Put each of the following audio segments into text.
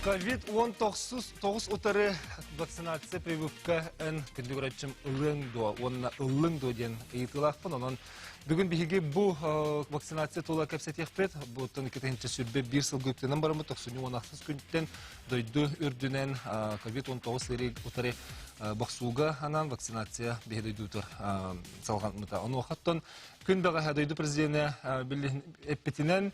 Ковид-19 утары вакцинация прививка эн күндү көрөөччүм ылыаҥ дуо уонна ыллыҥ дуо диэн ыйытыылаахпын. Онон бүгүн биһиги бу вакцинация тула кэпсэтиэхпит. Буттан 2021 сылга үктэнэн бараммыт 98 күнтэн дойду үрдүнэн Ковид-19 ыарыы утары бохсууга анаан вакцинация биһи дойдутугар салҕаммыта. Онуохаттан күн бэҕэһээ дойду президенэ эппитинэн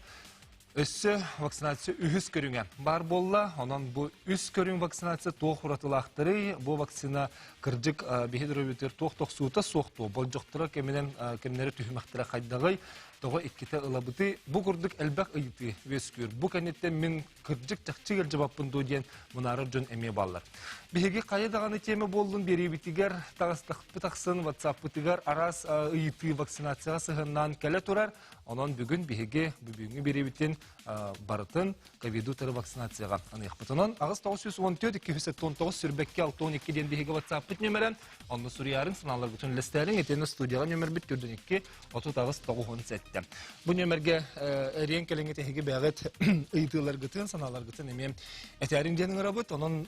Өссө вакцинация үһүс көрүҥэ баар буолла. Онон бу үс көрүҥ вакцинация туох уратылаахтарый? Бу вакцина кырдьык биһи доруобуйатыгар туох тохсуута суох дуо? Болдьохторо кэминэн кэмнэрэ түһүмэхтэрэ хайдаҕый? Тоҕо иккитэ ылабытый? Бу курдук элбэх ыйытыы үөскүүр. Бу кэнниттэн мин кырдьык чахчы ыалдьыбаппын дуо диэн мунаарар дьон эмиэ бааллар. Биһиги хайа даҕаны тиэмэ буоллун биэриибитигэр таҕыстахпыт ахсын WhatsApp-пытыгар араас ыйытыы вакцинацияҕа сыһыаннаан кэлэ турар. Онон бүгүн биһиги бүгүҥҥү биэриибитин барытын ковиду утары вакцинацияҕа аныахпыт. Онон 8914 279 сүрбэкки 62 диэн биһиги WhatsApp-пыт нөмөрө. Онно суруйарын санааларгытын үллэстээриҥ. Итиэннэ студияҕа нөмөрбүт 42 38 97. Бу нөмөргө эриэн кэлиҥҥит эһиги бэйэҕит ыйытыыларгытын, санааларгытын эмиэ этээриҥ диэн ыҥырабыт. Онон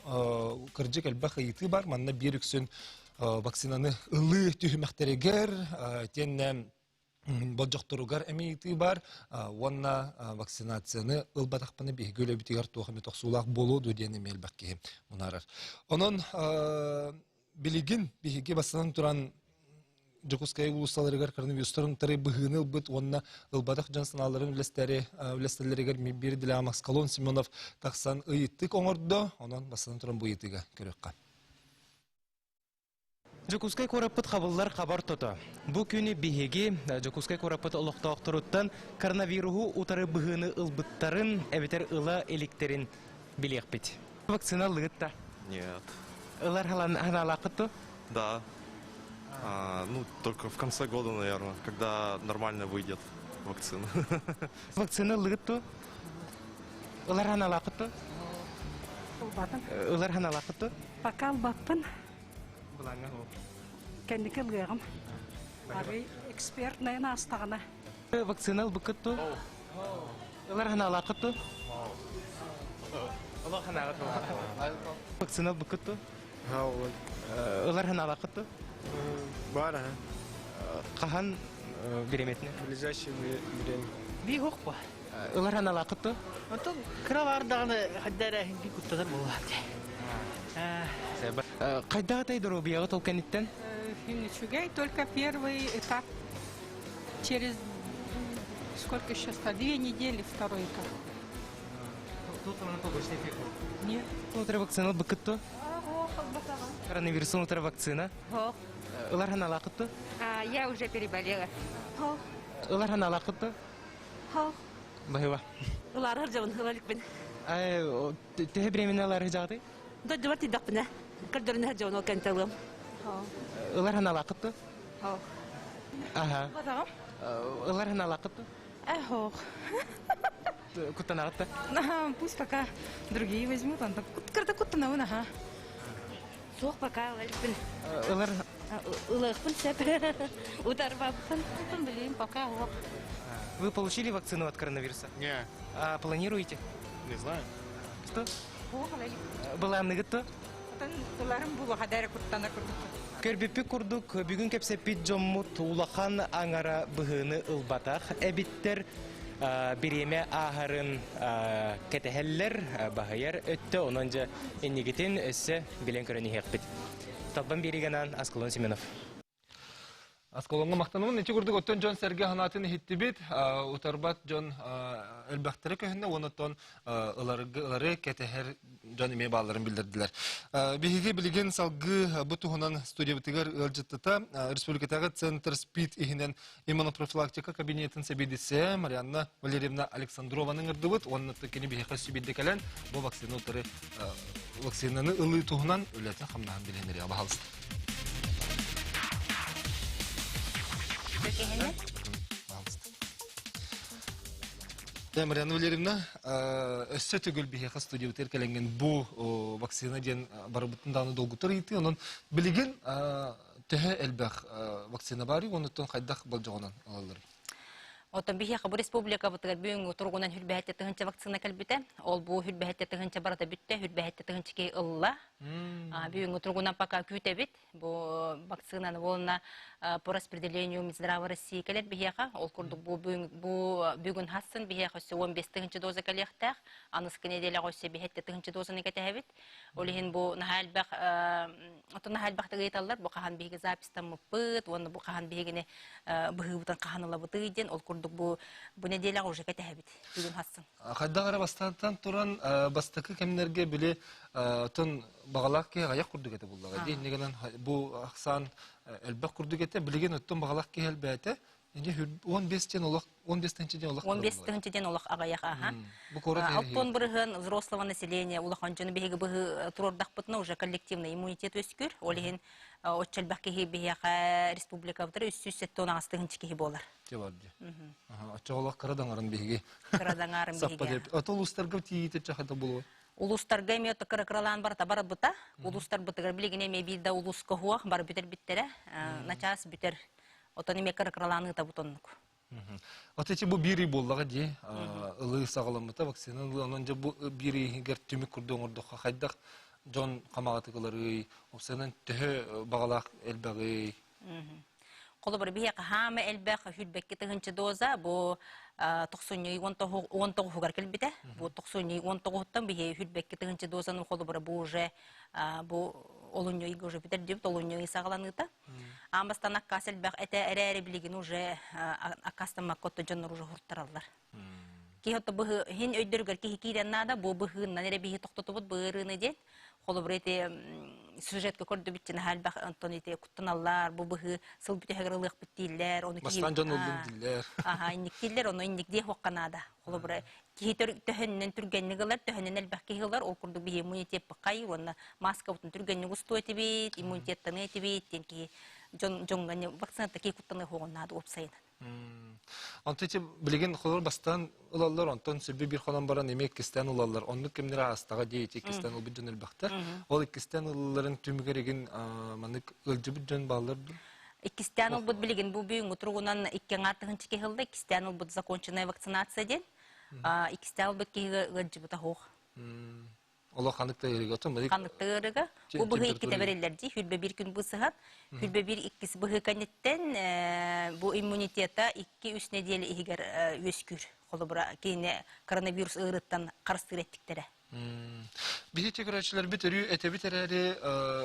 кырдьык элбэх ыйытыы бар. Манна биир үксүн вакцинаны ылыы түһүмэхтэригэр итиэннэ болдьохторугар эмиэ ыйытыы баар уонна вакцинацияны ылбатахпына биһиги үлэбитигэр туох эмэ тохсуулаах буолуо дуо диэн эмиэ элбэх киһи мунаарар. Онон билигин биһиги бастатан туран Дьокуускай уулуссаларыгар коронавирустарын утары быһыыны ылбыт уонна ылбатах дьон санааларын үллэстэри үллэстэллэригэр биир идэлээх Макскалон Семенов тахсан ыйытык оҥордо. Онон бастатан туран бу ыйытыыга көрүөххэ. Дьокуускай куораппыт хабыллар хабар тото. Бу күнү биһиги Дьокуускай куораппыт олохтоохторуттан коронавируһу утары быһыыны ылбыттарын эбэтэр ыла иликтэрин билиэхпит. Вакцина ыллыгыт да? Нет. Ылар ханаалааххыт дуо? Да. А, ну, только в конце года, наверное, когда нормально выйдет вакцина. Вакцина ыллыгыт дуо? Ылар ханаалааххыт дуо? Ылбатым. Ылар ханаалааххыт дуо? Пока ылбаппын. Былааҥҥа ол. Кэнники ылыаҕым. Арый экспертнайын аастаҕына. Вакцина ылбыккыт дуо? Ылар ханаалааххыт дуо? Олох ханаҕыт Вакцина ылбыккыт дуо? Ылар ханаалааххыт дуо? Бар, ага. Хаһан бириэмэтинэ? Ближайшее время. Бии хохпа. Ылар ханаалааххыт дуо? Онтон кыра баардаҕына хайда эрэ би куттанар буоллаат. Хайдах доруобуйаҕа тол кэнниттэн? Үчүгэй, только первый этап. Через сколько сейчас? 2 недели второй этап. Нет. Утары вакцина ылбыккыт дуо? Коронавирустан утары вакцина. Ылар ханаалааххыт дуо? Я уже переболела. Ылар ханаалааххыт дуо? Баһыыба. Ылаары сылдьабын, ыла иликпин. Төһө временно ылаары сылдьаҕытый? Дойдубар тиийдэхпинэ, көрдөрүнэ сылдьабын, ол кэнтэ ылыам. Ылар ханаалааххыт дуо? Аха. Ылар ханаалааххыт дуо? Эх, Куттанаҕыт да? Пусть пока другие возьмут, он так кырда куттанабын, аха. Суох пока ыла иликпин. Ылар Ылыахпын сөп. Утарбаппын. Блин, пока ох. Вы получили вакцину от коронавируса? Не. А планируете? Не знаю. Что? Былаанныгыт дуо? Ыларым буолуо хайда эрэ куттанар курдук. Көрбүппүт курдук, бүгүн кэпсэппит дьоммут улахан аҥара быһыыны ылбатах эбиттэр. Бириэмэ ааһарын кэтэһэллэр, баһыйар өттө, онон дьэ иннигитин өссө билэн көрөн иһиэхпит. Талбан биэриганан Аскалон Семенов. Аскалоҥҥа махтанабын. Ити курдук оттон дьон-сэргэ санаатын иһиттибит. Утарбат дьон элбэхтэрэ көһүннэ уонна оттон ылары кэтэһэр дьон эмиэ баалларын биллэрдилэр. Биһиги билигин салгыы бу туһунан студиябытыгар ыалдьыттата республикатааҕы центр СПИД иһинэн иммунопрофилактика кабинетын сэбиэдиссэйэ Марианна Валерьевна Александрованы ыҥырдыбыт уонна кини биһиэхэ сүбэйдэ кэлэн бу вакцина утары вакцинаны ылыы туһунан үлэтин хамнаһын билиһиннэриэҕэ баһаалыста. Пожалуйста. Марианна Валерьевна, өссө төгүл биһиэхэ студиябытыгар кэлэҥҥин бу вакцина диэн барыбытын даҕаны долгутар ыйытыы. Онон билигин төһө элбэх вакцина баарый, оннуттан хайдах болдьоҕунан ылалларый? Оттон биһиэхэ бу республикабытыгар бүгүҥҥү туругунан хүрбэһэттэ тыһыынча вакцина кэлбитэ. Ол бу хүрбэһэттэ тыһыынча барыта бүттэ, хүрбэһэттэ тыһыынча киһи ылла. Бүгүҥҥү туругунан пока күүтэбит. Бу вакцинаны уонна по распределению Минздрава России кэлэр биһиэхэ. Ол курдук бу бу бүгүн хассын биһиэхэ өссө 15 тыһыынча доза кэлиэхтээх. Аныскы неделяҕа өссө биһэттэ тыһыынча дозаны кэтэһэбит. Ол иһин бу наһаа элбэх отон наһаа элбэхтик ыйыталлар. Бу хаһан биһиги записьтаммыппыт уонна бу хаһан биһигини быһыыбытын хаһан ылабытый диэн ол курдук бу бу нэдиэлэҕэ уже кэтэһэбит бүгүн хассын. Хайдах эрэ бастаантан туран бастакы кэмнэргэ били отон баҕалаах киһи аҕыйах курдук этэ буллаҕа. Дии иннигинэн бу ахсаан элбэх курдук этэ. Билигин оттон баҕалаах киһи элбээтэ. Инде 15 ден олох 15 тыһыынча ден олох 15 тыһыынча ден олох аҕыйах аха. Бу куорат Оттон бырыһыан взрослого населения улахан дьону биһиги быһыы туруордахпытына уже коллективный иммунитет үөскүүр. Ол иһин оччо элбэх киһи биһиэхэ республикабытыгар 378 тыһыынча киһи буолар. Те бар дии. Оччо олох кыра даҥарын биһиги. Кыра даҥарын биһиги. Ото улуустарга тиийитэ чахата булуо. Улуустарга эмиэ кыра-кыралаан барыта барбыта. Улуустарбытыгар билигин эмиэ биир да улууска хуох бар бүтэр биттэрэ. Начаас бүтэр Отон эмиэ кыра-кыралаан ыытабыт оннук. От эти бу биир ый буоллаҕа дии. Ылыы саҕаламмыта вакцина ылыы онон дьэ бу биир ый иһигэр түмүк курдук оҥордоххо хайдах дьон хамаҕатык ыларый, уопсайынан төһө баҕалаах элбэҕий? Холобур, биһиэхэ хаама элбэх хүрбэкки тыһыынча доза бу тохсунньу уон тоҕуһугар кэлбитэ. Бу тохсунньу уон тоҕуһуттан биһи хүрбэкки тыһыынча дозаны холобура бу уже бу олунньу ыйга уже бүтэрдибит, олунньу ый саҕаланыыта. Аан бастаан аккаас элбэх этэ эрээри билигин уже аккаастаммакка отто дьоннор уже хуртараллар. Киһи отто быһы хин өйдөрүгэр киһи киирэн наада бу быһыыннан эрэ биһи тохтотубут быырыыны диэн холобур ити сюжетка көрдүбүт наһаа элбэх онтон ити куттаналлар бу быһыы сыл бүтэһигэр ылыахпыт дииллэр ону киһи Бастаан дьон ыллын дииллэр. Аха инник дииллэр ону инник диэх хуохха наада холобура киһи төһөннөн түргэнник ылар, төһөннөн элбэх киһи ылар, ол курдук биһи иммунитет бакай уонна маскабытын түргэнник устуо этибит, иммунитеттаныа этибит диэн киһи дьон дьоҥҥо вакцината киһи куттаныа хуоҕун наада уопсайынан. Онто ити билигин холор бастаан ылаллар, онтон сүрбү бир хонон баран эмиэ иккистээн ылаллар. Оннук кэмнэр аастаҕа дии ити иккистээн ылбыт дьон элбэхтэр. Ол иккистээн ылалларын түмүгэр игин маннык ыалдьыбыт дьон бааллар дуу? Иккистээн ылбыт билигин бу бүгүҥҥү туругунан икки аҥаар тыһыынча киһи ылла, иккистээн ылбыт законченная вакцинация диэн. Иккистээн ылбыт киһигэ ыалдьыбыта суох. Олох ханнык да ыарыыга отон Ханнык да ыарыыга. Бу быһыы иккитэ бэриллэр дии. Хүрбэ биир күн бысыһан, хүрбэ биир иккис быһыы кэнниттэн бу иммунитета икки-үс нэдиэлэ иһигэр үөскүүр. Холобура, кинини коронавирус ыарыыттан харыстыыр эттиктэрэ. Биһиги көрөөччүлэрбит өрүү этэбит эрээри,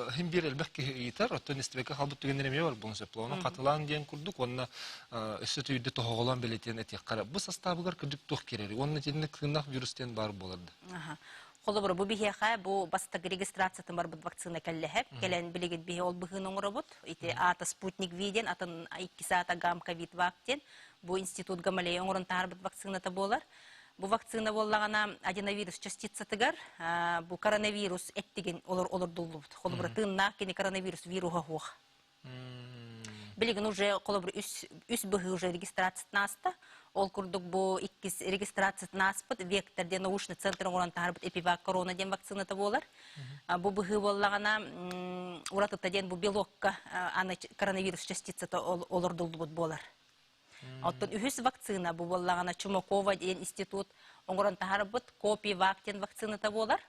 иһин биир элбэх киһи ыйытар, оттон истибэккэ хаалбыт түгэннэр эмиэ бар буолуон сөп. Ону хатылаан диэн курдук уонна өссө түйдэ тоһоҕолоон бэлиэтээн этиэххэ эрэ. Бу састаабыгар кырдьык туох киирэрий? Уонна итинник тыыннаах вирус диэн баар буолар да. Холобура, бу биһиэхэ бу бастакы регистрациятын барбыт вакцина кэллэһэ. Кэлэн билигин биһи ол быһыыны оҥоробут. Ити аата Спутник V диэн, атын иккис аата Гамковид Вак диэн. Бу институт Гамалея оҥорон таһаарбыт вакцината буолар. Бу вакцина буоллаҕына аденовирус частицатыгар бу коронавирус эттигин олор олордуллубут. Холобура тыыннаах кини коронавирус вируһа суох. Билигин уже холобур үс, үс быһыы уже регистрациятын ааста. Ол курдук бу иккис регистрациятын ааспыт Вектор диэн научный центр оҥорон таһаарбыт Эпивак корона диэн вакцината буолар. Бу быһыы буоллаҕына уратыта диэн бу белокка аны коронавирус частицата олордуллубут буолар. Оттон үһүс вакцина бу буоллаҕына Чумакова диэн институт оҥорон таһаарбыт Копивак диэн вакцината буолар.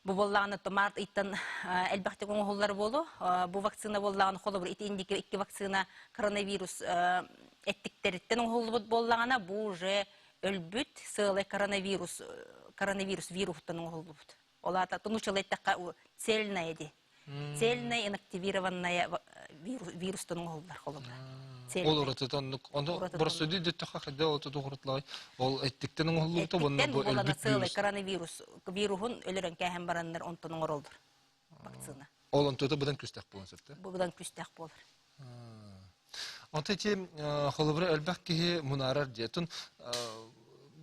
Бу буоллаҕына март ыйтан элбэхтик оҥоһуллар буолуо. Бу вакцина буоллаҕына холобур ити индики икки вакцина коронавирус эттиктэриттэн оҥоһуллубут буоллаҕына бу уже өлбүт сыалай коронавирус коронавирус вируһуттан оҥоһуллубут. Ол аата тунучалай эттэххэ цельная ди. Цельная инактивированная вирустан оҥоһуллар холобура. Ол уратыта оннук. Ону боростуйду дөттөхө хайда ол тутуһурутлай. Ол эттиктен оҥоһуллубута уонна бу өлбүт целый коронавирус вируһун өлөрөн кээһэн бараннар онтон оҥороллор вакцина. Ол онтута быдан күстэх буолан сөптө. Бу быдан күстэх буолар. Онто ити холобура элбэх киһи мунаарар диэтин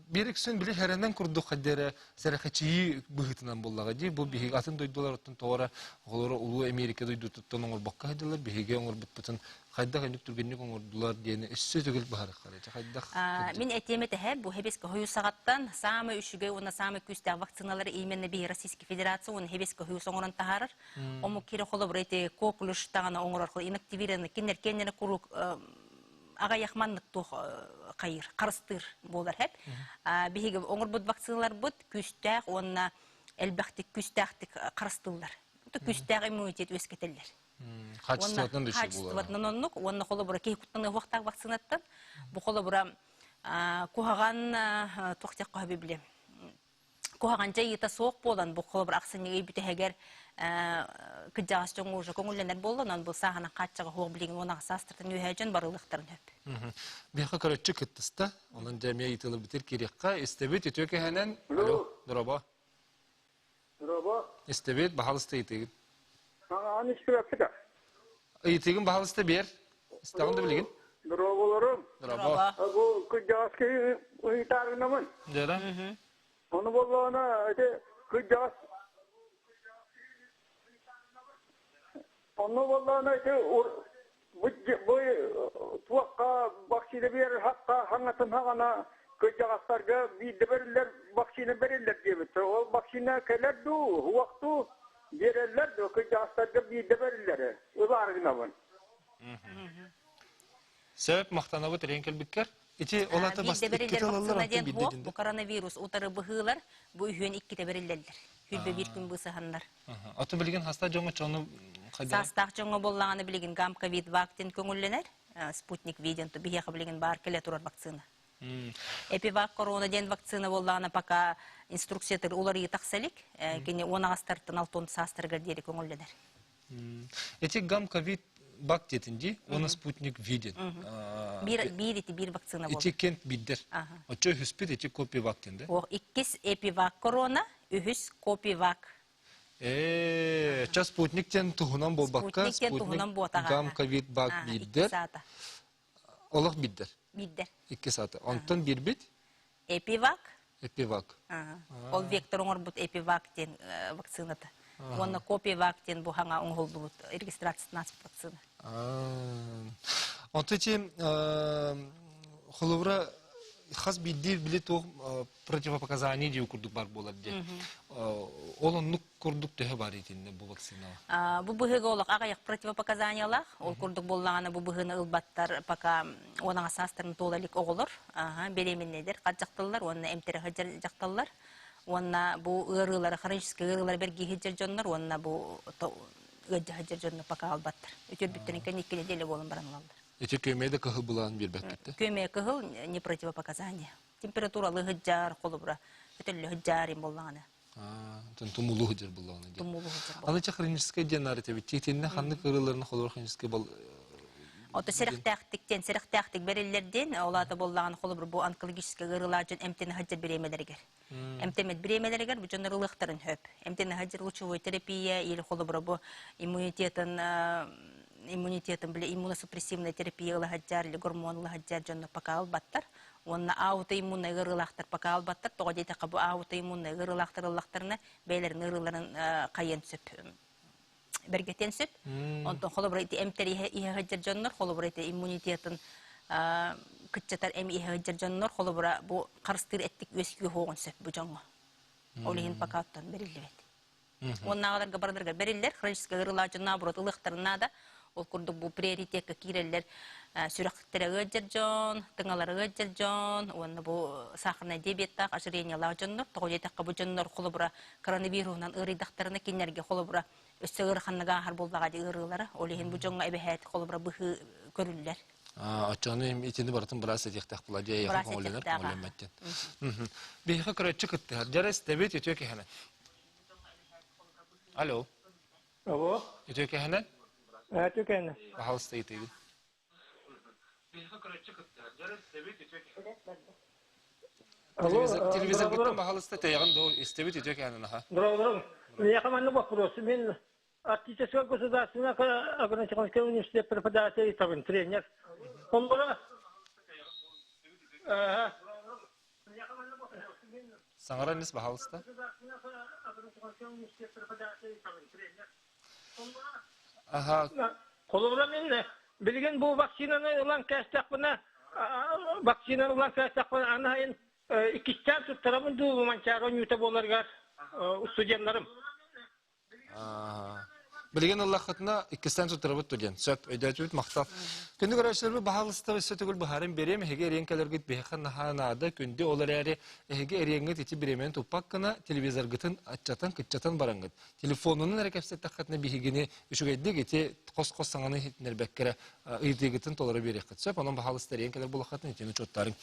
биир иксин били хэрэнэн курдук хайдара сэрэхэчийии быһыытынан буоллаҕа дии бу биһиги атын дойдулар оттон тоҕо оҕолоро улуу Америка дойдутуттан оҥорбокко хайдалар биһиги оҥорбуппутун хайдах инник түргэнник оҥордулар диэни өссө төгүл быһаарыаххара хайдах Мин этиэм этэһэ бу Хэбэскэ хойуу саҕаттан саамай үчүгэй уонна саамай күүстээх вакциналары именно биһи Российской Федерация уонна Хэбэскэ хойуус оҥорон таһаарар Омук кири холобура ити коклюш даҕаны оҥорор инактивированный кинилэр киэннэрэ куруук аҕыйах маннык туох хайыр, харыстыыр буолар хэп. Биһиги оҥорбут вакциналарбыт күүстээх уонна элбэхтик күүстээхтик харыстыыллар. Күүстээх иммунитет үөскэтэллэр. Хаачыстыбатынан да үчүгэй буолар. Хаачыстыбатынан оннук уонна холобура киһи куттаныахтаах вакцинаттан бу холобура куһаҕан туох диэххэ билим куһаҕан дьайыыта суох буолан бу холобур ахсынньы ый бүтэһигэр кырдьаҕас дьоҥҥо уже көҥүллэнэр буолла онон бу сааһынан хааччаҕа суох билигин 18 саастартан үөһээ дьон барылыахтарын сөп. Биһиэхэ көрөччү кыттыста. Онон дьэ эмиэ ыйытыыларбытыгар киириэххэ. Истэбит үтүө кэһэнэн. Алло, дорообо. Дорообо. Истэбит, баһалыста ыйытыыгын. Аҕаҕын истибэппит Ыйытыыгын баһалыста биэр. Истэҕин да билигин. Дорооболорум. Дорообо. Бу кырдьаҕас киһи ыйытаарынамын. Дьара. Ону боллоҕуна ити кырдьаҕас Онно боллоҕуна ити бу бу туохха вакцина биэрэр хахха хаҥатын хаҕана кырдьаҕастарга биирдэ бэриллэр вакцина бэриллэр диэбиттэр. Ол вакцина кэлэр дуу, уох дуу биэрэллэр дуу кырдьаҕастарга биирдэ бэриллэр. Ылаары гынабын. Сөп, махтанабыт эрийэн кэлбиккэр. Ити ол ата Биирдэ бас бэриллэр иккитэ ылаллар, вакцина онтон диэн биирдэ суох, динде. бу коронавирус утары быһыылар бу үһүөн иккитэ бэриллэллэр. Хүрбэ биир күн быысаһаннар. Ото билигин хаста дьоҥҥо чону хайдах? Саастаах дьоҥҥо буоллаҕына билигин гам ковид вак диэн көҥүллэнэр. Спутник V диэн биһиэхэ билигин баар кэлэ турар вакцина. Эпивак корона диэн вакцина буоллаҕына пока инструкциятыгар уларыйыы тахса илик. Кини 10 астартан 6 саастарыгар диэри көҥүллэнэр. Эти гам ковид бак диэтин дии, уонна спутник V диэн. Биир биир ити биир вакцина Ити кент биддер. Оччо үһүспүт ити копивак диэн да? Ох, иккис эпивак корона, үһүс копивак. Ээ, ча спутник диэн туһунан буолбакка, Спутник диэн туһунан буотаҕа. гам ковид бак биддер. Олох биддер. Биддер. Икки саата. Онтон биирбит? Эпивак. Эпивак. Ол вектор оҥорбут Эпивак диэн вакцината. Уонна Копивак диэн бу хаҥа оҥоһуллубут регистрациятын вакцина. Онто ити холобура хас биирдии били туох противопоказания диэн курдук бар буолар диэн. Ол оннук курдук төһө бар итиннэ бу вакцинаҕа? Бу быһыыга олох аҕыйах противопоказаниялаах. Ол курдук буоллаҕына бу быһыыны ылбаттар пока 10 саастарын туола илик оҕолор беременнэйдэр хат дьахталлар уонна эмтэрэ сылдьар дьахталлар уонна бу ыарыылары хроническай ыарыылары бэргии сылдьар дьоннор уонна бу ыалдьа сылдьар дьоннор пока албаттар. Үтүөрбүттэрин кэннэ икки неделя буолан баран ылаллар. Ити күөмэй да кыһыл былаан биэрбэккит Күөмэй кыһыл не противопоказание. Температуралы сылдьар, холобура, өтөллө сылдьар им буоллаҕына. Тумулуу сылдьар буоллаҕына диэн. Тумулуу сылдьар Аны хроническай диэн наар этэбит. Тиитиннэ ханнык ыарыыларын холобур хроническай бол Ото сэрэхтээхтик диэн сэрэхтээхтик бэриллэр диэн, ол аата буоллаҕына холобур бу онкологическай ыарыылаах дьон эмтэнэ сылдьар бириэмэлэригэр. Эмтэммит бириэмэлэригэр бу дьоннор ылыахтарын сөп. Эмтэнэ сылдьар лучевой терапия или холобура бу иммунитетын иммунитетын били иммуносупрессивная терапия ыла сылдьар или гормон ыла сылдьар дьоннор пока ылбаттар. Уонна аутоиммуннай ыарыылаахтар пока ылбаттар. Тоҕо диэтэххэ бу аутоиммуннай ыарыылаахтар ыллахтарына бэйэлэрин ыарыыларын хайыан сөп бэргэтиэн сөп. Онтон холобура ити эмтэр иһэ иһэ сылдьар дьоннор, холобура ити иммунитетын кыччатар эми иһэ сылдьар дьоннор, холобура бу харыстыыр эттик үөскүү уһуоҕун сөп бу дьоҥҥо. Ол иһин пока оттон бэриллибэт. Уоннааҕыларга барыларыгар бэриллэр, хроническай ыарыылаах дьон наоборот ылыахтарын наада. Ол курдук бу приоритекка киирэллэр сүрэхтэрэ ыалдьар дьон, тыҥалара ыалдьар дьон уонна бу сахарнай диабеттаах, ожирениелаах дьоннор. Тоҕо диэтэххэ бу дьоннор холобура коронавируһунан ыарыйдахтарына кинилэргэ холобура өссө ыараханнык ааһар буоллаҕа дии ыарыылара. Ол иһин бу дьоҥҥо эбэһээт холобура быһыы көрүллэр. Оччону итини барытын быраас этиэхтээх була дьэ эйиэхэ Быраас көҥүллэнэр этиэхтээх көҥүллэммэт диэн. Биһиэхэ көрөөччү кыттыһар. Дьара истэбит үтүө киһинэн. Алло. Алло. Үтүө киһинэн. Үтүө киһинэн. Пожалуйста, ыйытыыгын. Телевизоргыттан баһалыста тэйэҕин доо истэбит үтүө кээнэн аха. Здорово. Миэхэ маннык вопрос. Мин Арктическай государственный агротехнический университет преподаватель табын тренер. Онбора Саҥаран ис баһалыста. Аха. Холобура мин билигин бу вакцинаны ылан кээстэхпинэ вакцинаны ылан кээстэхпинэ аны сайын иккистээн туттарабын дуу манчаары оонньуута буоларыгар студеннарым. Билигин ыллаххытына иккистээн туттарабыт диэн. Сөп, өйдөөтүбүт махтал. Күндү көрөөччүлэрбит баһаалыста өссө төгүл быһааран биэриэм. Эһиги эриэн кэлэргит биһиэхэ наһаа наада. Күндү ол эрээри эһиги эриэҥҥит ити бириэмэни туппак гына телевизоргытын аччатан, кыччатан бараҥҥыт. Телефонунан эрэ кэпсэттэххитинэ биһигини үчүгэйдик ити хос-хос саҥаны иһитиннэрбэккэ эрэ ыйытыыгытын толоро биэриэххит сөп. Онон баһаалыста эриэн кэлэр буоллаххытына итини учуоттаарыҥ.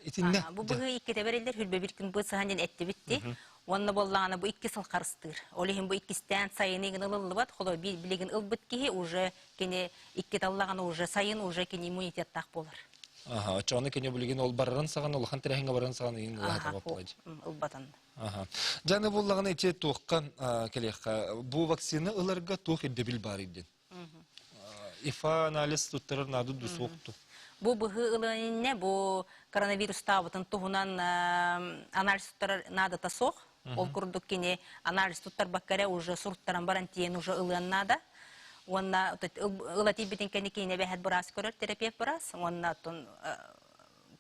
Итиннэ Бу быһыы иккитэ бэриллэр хүрбэ бир күн быт саһан диэн эттибит дии. Уонна буоллаҕына бу икки сыл харыстыыр. Ол иһин бу иккистээн сайыны гына ылыллыбат, холо билигин ылбыт киһи уже кини икки таллаҕына уже сайын уже кини иммунитеттаах буолар. Аха, оччоҕуна кини билигин ол барарын саҕана улахан тэрээһиҥҥэ барарын саҕана иҥ ылаһата боппуладь. Ылбатын. Аха. Дьаны буллаҕына ити туохха кэлиэххэ бу вакцина ыларга туох ирдэбил баар диэн. ИФА анализ туттарар наада ду суохту. Бу быһыы ылыан бу коронавирустаабытын туһунан анализ туттарар наадата суох. Ол курдук кини анализ туттарбакка эрэ уже суруттаран баран тиийэн уже ылыан наада. Уонна ыла тиийбитин кэннэ киинэ бэһэт быраас көрөр, терапевт быраас. Уонна оттон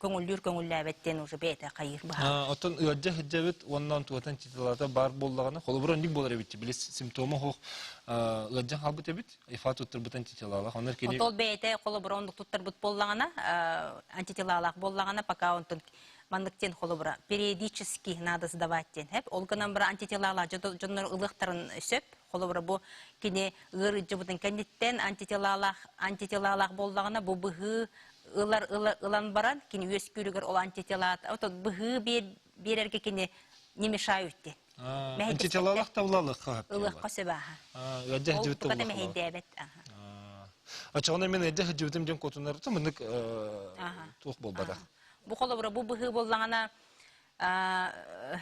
көҥүллүүр көҥүллээбэт диэн уже бэйэтэ хайыыр быһаар. Оттон ыалдьа сылдьабыт уонна онтугатан титулата баар буоллаҕына, холобура оннук буолар эбит били симптома суох ыалдьан хаалбыт эбит, ИФА туттарбыт антителалаах. Оннор кини Отол бэйэтэ холобура оннук туттарбыт буоллаҕына, антителалаах буоллаҕына, пока онтон маннык диэн холобура периодически надо сдавать диэн хэп. Ол гынан бара антителалаах дьоннор ылыахтарын сөп. Холобура бу кини ыарыйдьыбытын кэнниттэн антителалаах антителалаах буоллаҕына бу быһыы ылар ылан баран кини үөскүүрүгэр ол антителаат ото быһыы биэрэргэ кини не мешают диэн. Антителалаах да ылалыхха Ылыахха сөп ааха. Ыаддьа Ол сылдьыбыт тугата мэһэйдээбэт аха. Очоҕуна мен ыаддьа сылдьыбытым диэн куотунар мынык туох буолбатах. Бу холобура бу быһыы буоллаҕына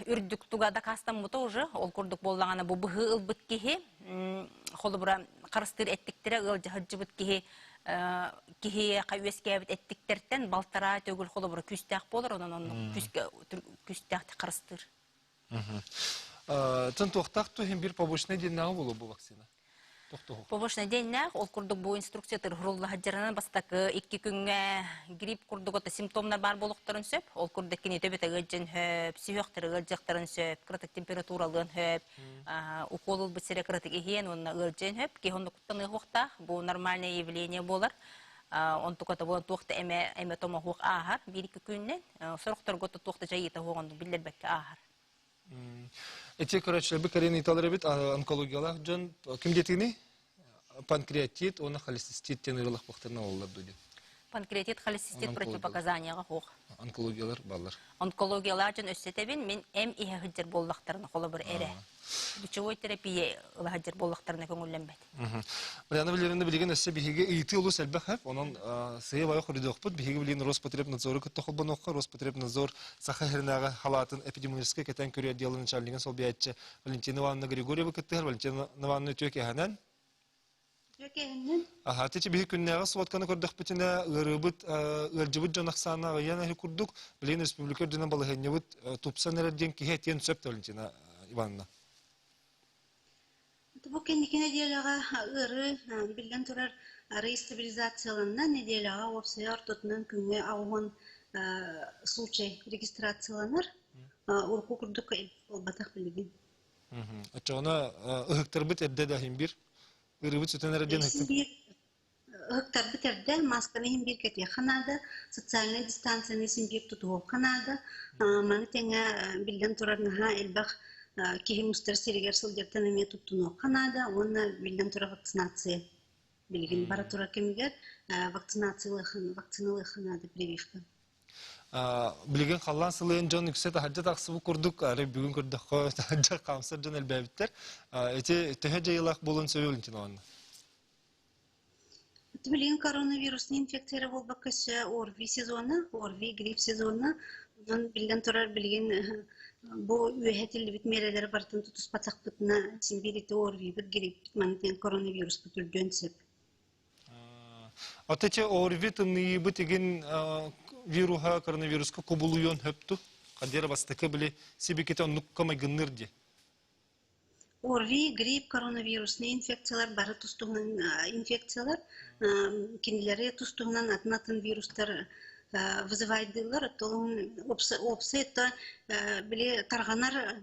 үрдүк туга дакаастаммыта уже ол курдук буоллаҕына бу быһыы ылбыт киһи холобура харыстыыр эттиктэрэ ыалдьа сылдьыбыт киһи киһиэхэ үөскээбит эттиктэртэн балтараа төгүл холобура күүстээх буолар онон оннук күүстээхтик харыстыыр. Тын туохтаах туһин бир побочный диэннээҕи буолуо бу вакцина? Побочный диэннээх, ол курдук бу инструкция тырһырулла сылдьарынан бастакы икки күҥҥэ грипп курдук ото симптомнар баар буолуохтарын сөп. Ол курдук кини төбөтө ыалдьан сөп, сүһүөхтэрэ ыалдьыахтарын сөп, кыратык температуралыан сөп, укол ылбыт сирэ кыратык иһиэн уонна ыалдьыан сөп. Киһи оннукуттан ыаһыахтаах. Бу нормальное явление буолар. Онтуката буолан туох да эмэ эмэ томоһуох ааһар биир-икки күнүнэн. Сорохторго туох да дьайыыта суох биллэрбэккэ ааһар. Эти көрөөччүлэрбит кэлин ыыталар эбит онкологиялаах дьон ким диэтигиний? Панкреатит уонна холецистит диэн ыарыылаах бахтарына олаллар дуу диэн. Панкреатит, холецистит противопоказанияҕа суох. Онкологиялар баллар. Онкологиялаах дьон өссө этэбин, мин эм иһэ сылдьар буоллахтарына холобур эрэ. Лучевой терапия ыла сылдьар буоллахтарына көҥүллэммэт. Марьяна Валерьевна билигин өссө биһиги ыйытыы олус элбэх эп. Онон сыыйа-байа хоруйдуохпут. Биһиги билигин Роспотребнадзору кытта холбонуохха. Роспотребнадзор Саха сиринээҕи халаатын эпидемиологическай кэтээн көрүү отделын начальнигын солбуйааччы Валентина Ивановна Григорьева кыттыһар. Валентина Ивановна үтүө киэһэнэн. Үтүө киэһэнэн. Аха, ити биһи күннээҕи сводканы көрдөхпүтүнэ, ыарыыбыт, ыалдьыбыт дьон ахсаана аҕыйаан иһи курдук, билигин республика үрдүнэн балаһыанньабыт тупсан эрэр диэн киһи этиэн сөп Валентина Ивановна. Бу кэнники нэдиэлэҕэ ыарыы, биллэн турар, арыый стабилизацияланна. Нэдиэлэҕэ уопсайа ортотунан күҥҥэ 80 случай регистрацияланар. Урукку курдук буолбатах билигин. Оччоҕуна ыһыктарбыт эрдэ да иһин бир, ыарыыбыт сүтэн эрэ диэн ыһыктар. Ыһыктарбыт эрдэ, маасканы иһин биир кэтиэххэ наада, социальнай дистанцияны син биир тутуһуохха наада. Маны тэҥэ, биллэн турар, наһаа элбэх киһи мустар сиригэр сылдьартан эмиэ туттунуохха наада уонна биллэн турар вакцинация билигин бара турар кэмигэр вакциналыахха наада прививка. Билигин халлаан сылыйан дьон үксэ таһырдьа тахсыбыт курдук, арай бүгүн көрдөххө таһырдьа хаамсар дьон элбээбиттэр. Ити төһө дьайыылаах буолуон сөбүй Валентина Ивановна? Билигин коронавирусный инфекция эрэ буолбакка өссө ОРВИ сезона, ОРВИ грипп сезона. Онон биллэн турар билигин бу үөһэ этиллибит миэрэлэри барытын тутуспатахпытына син биир ити ОРВИ-бит, гриппит манна диэн коронавируспут үрдүөн сөп. Ата че ОРВИ тымныйыыбыт игин вируһа коронавируска кубулуйуон хөпту. Хадера бастакы били сибиките оннукка майгынныр ди. ОРВИ, грипп, коронавируснай инфекциялар бары тус-туһунан инфекциялар. Кинилэри тус-туһунан атын-атын вирустар вызывайдыыллар. Оттон уопсай били тарҕанар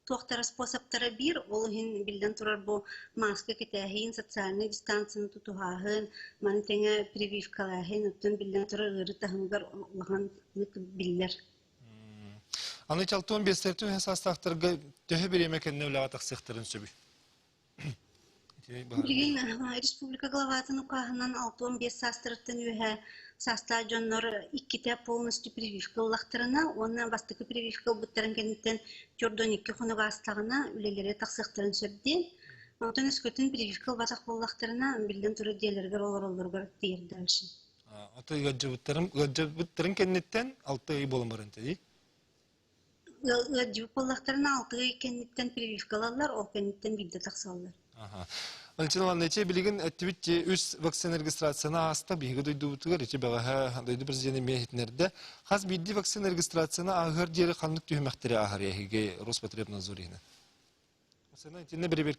туохтара способтара биир, ол иһин биллэн турар бу маска кэтээһин, социальнай дистанцияны тутуһааһын, маны тэҥэ прививкалааһын, оттон биллэн турар ыарыы таһымыгар улаханнык биллэр. Аны чалтуон биэстэртэн үһэ саастаахтарга төһө бириэмэ кэннэ үлэҕэ тахсыахтарын сөбүй? Билигин республика главатын укааһынан 65 саастарыттан үөһэ саастаах дьоннор иккитэ полностью прививка ыллахтарына уонна бастакы прививка ылбыттарын кэнниттэн төрдөн икки хонук аастаҕына үлэлэрэ тахсыахтарын сөп диэн. Онтон өскөтүн прививка ылбатах буоллахтарына, биллэн турар дьиэлэригэр олороллоругар тиийэр дальше. Аты ыалдьыбыттарын ыалдьыбыттарын кэнниттэн алта ый буолан баран дии. Ыалдьыбыт буоллахтарына алты ый кэнниттэн прививка ылаллар, ол кэнниттэн биирдэ тахсаллар. Валентина Ивановна, ити билигин эттибит үс вакцина регистрацияны ааста биһиги дойдубутугар ити бэҕэһээ дойду президенэ эмиэ иһитиннэрдэ. Хас биирдии вакцина регистрацияны ааһыар диэри ханнык түһүмэхтэри ааһар эһиги Роспотребнадзор иһинэн?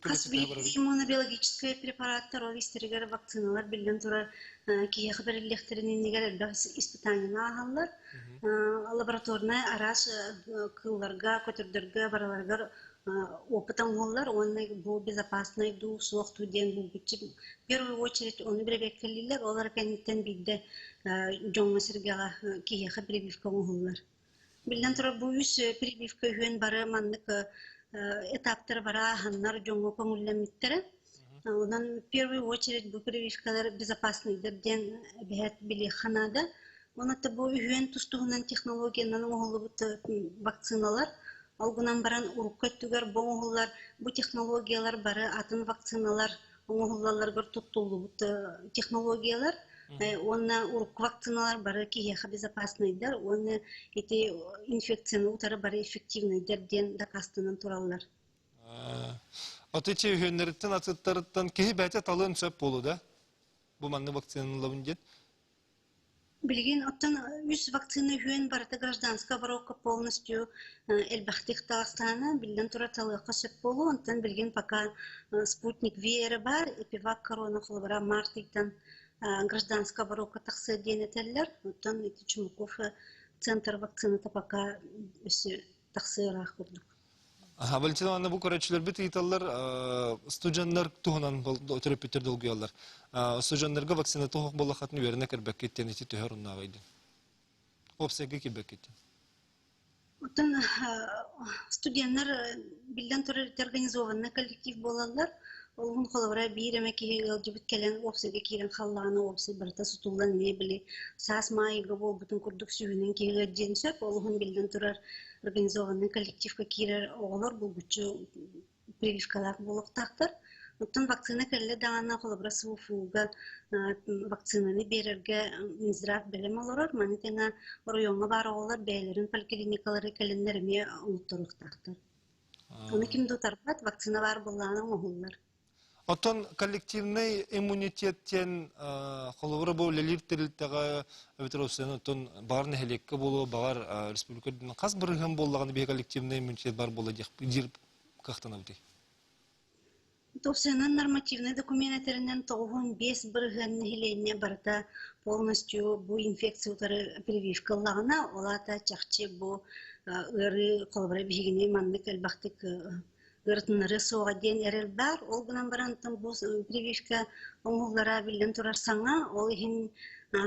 Хас биирдии иммунобиологическай препараттар ол истэригэр вакциналар биллэн турар киһиэхэ бэриллиэхтэрин иннигэр элбэх испытаниены ааһаллар. Лабораторнай араас кыылларга, көтөрдөргө барыларыгар опыт оҥоһуллар уонна бу безопасный дуу, суох дуу диэн булгуччу в первую очередь ону бэрэбиэркэлииллэр, ол эрэ кэнниттэн биирдэ дьоҥҥо-сэргэҕэ киһиэхэ прививка оҥоһуллар. Биллэн турар, бу үс прививка үһүөн бары маннык этаптары бары ааһаннар дьоҥҥо көҥүллэммиттэрэ. Онон в первую очередь бу прививкалар безопасныйдар диэн эбэһээт билиэххэ наада. Уонна бу үһүөн тус-туһунан технологиянан оҥоһуллубут вакциналар. Ол гынан баран урукку өттүгэр бу оҥоһуллар бу технологиялар бары атын вакциналар оҥоһуллалларыгар туттуллубут технологиялар уонна урукку вакциналар бары киһиэхэ безопасныйдар уонна ити инфекцияны утары бары эффективныйдар диэн дакаастанан тураллар. Аты үһүөннэриттэн атыттарыттан киһи бэйэтэ талыан сөп буолу да? Бу манны вакциналабын диэн. Билигин оттон үс вакцина үһүөн барыта гражданская оборотка полностью элбэхтик таҕыстаҕына, биллэн турар талыахха сөп буолуо. Онтон билигин пока Спутник V эрэ баар, Эпивак корона холобура март ыйтан гражданская оборотка тахсыа диэн этэллэр. Оттон ити Чумаков центр вакцината пока өссө тахсыа ыраах курдук. Валентина Ивановна, бу көрөөччүлэрбит ыйыталлар, студеннар туһунан төрөппүттэр долгуйаллар. Студеннарга вакцина туһук буоллаххытын үөрэнэ кэлбэккит диэн ити төһө оруннааҕый диэн. Уопсайга киирбэккит диэн. Оттон студеннар биллэн турар организованный коллектив буолаллар. Олуһун холобура биир эмэ киһи ыалдьыбыт кэлэн уопсайга киирэн халлаана уопсай барыта сутуллан эмиэ били саас маайга буолбутун курдук сүүһүнэн киһи ыалдьыан сөп. Олуһун биллэн турар организованный коллективка киирэр оҕолор булгуччу прививкалаах буолуохтаахтар. Оттон вакцина кэллэ даҕаны холобура СВФУга вакцинаны биэрэргэ Минздрав бэлэм олорор. Маны тэҥэ оройуоҥҥа баар оҕолор бэйэлэрин поликлиникалары кэлэннэр эмиэ оҥотторуохтаахтар. Ону ким да утарбат, вакцина баар буоллаҕына оҥоһуллар. Оттон коллективный иммунитет диэн холобура бу үлэлиир тэрилтэҕэ эбэтэр уопсайынан оттон баҕар нэһилиэккэ буолуо, баҕар республика үрдүнэн хас бырыһыан буоллаҕына биһи коллективный иммунитет бар буола диир кыахтанабытый? Уопсайынан нормативный документ этэринэн 95% нэһилиэнньэ барыта полностью бу инфекция утары прививка ыллаҕына, ол аата чахчы бу ыарыы холобура биһигини маннык элбэхтик ыарытыннарыа суоҕа диэн эрэл баар. Ол гынан баран бу прививка оҥоһуллара биллэн турар саҥа. Ол иһин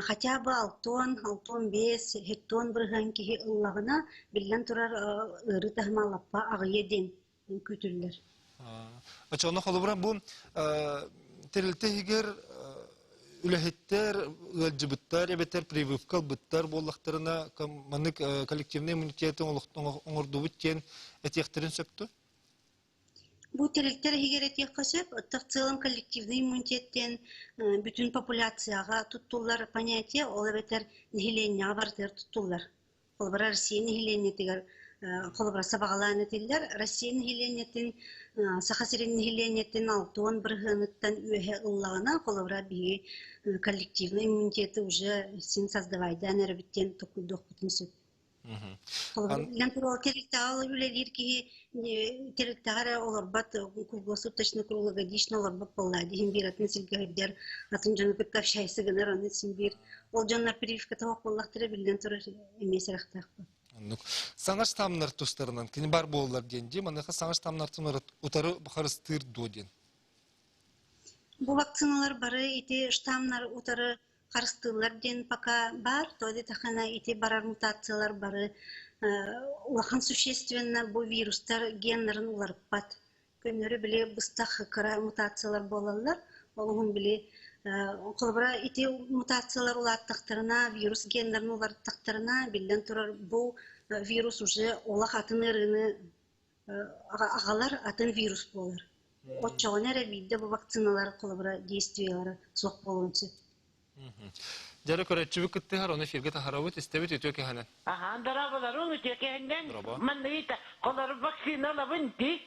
хотя бы алтыан, алтыан биэс, хеттуон бырыһыан киһи ыллаҕына, биллэн турар ыарыы таһыма лаппа аҕыйа диэн күүтүллэр. Оччоҕуна холобура бу тэрилтэ иһигэр үлэһиттэр ыалдьыбыттар эбэтэр прививка ылбыттар буоллахтарына маннык коллективный иммунитеты оҥордубут диэн этиэхтэрин сөп дуо? Бу тэрилтэр иһигэр этиэххэ сөп. Оттон в целом коллективный иммунитет диэн бүтүн популяцияҕа туттуллар понятие, ол эбэтэр нэһилиэнньэҕэ барытыгар туттуллар. Холобура, Россия нэһилиэнньэтигэр холобура сабаҕалаан этиллэр. Россия нэһилиэнньэтин Саха сирин нэһилиэнньэтин 60 бырыһыаныттан үөһэ ыллаҕына, холобура, биһиги коллективный иммунитеты уже син создавайдаан эрэбит диэн толкуйдуохпутун сөп. Холобура, тэрилтэҕэ үлэлиир киһи тэрилтэҕэ эрэ олорбот, круглосуточно, круглогодично олорбот буоллаа диһин биир атын сиргэ сылдьар, атын дьону кытта общайся гынар, аны син биир ол дьоннор прививка тоһох буоллахтара биллэн турар эмиэ сэрэхтээх. Оннук. Саҥа штаммнар тустарынан кини бар буоллар диэн дии, маныаха саҥа штаммнартан утары харыстыыр дуо диэн. Бу вакциналар бары ити штаммнар утары харыстыыллар диэн пока баар, то диэтэххинэ ити барар мутациялар бары улахан существенно бу вирустар геннарын уларыппат. Көннөрү били быстах кыра мутациялар буолаллар. Ол уһун били холобура ити мутациялар улааттахтарына, вирус геннарын уларыттахтарына, биллэн турар бу вирус уже олох атын ыарыыны аҕалар атын вирус буолар. Оччоҕуна эрэ биирдэ бу вакциналар холобура действиелара суох буолуон сөп. Дьэрэ көрөөччүбүт кыттыһар, ону эфиргэ таһарабыт, истэбит үтүө кэһэнэн. Аха, дорабаларым үтүө кэһэннэн. Манна ыйыта, холору вакцина ылабын дии.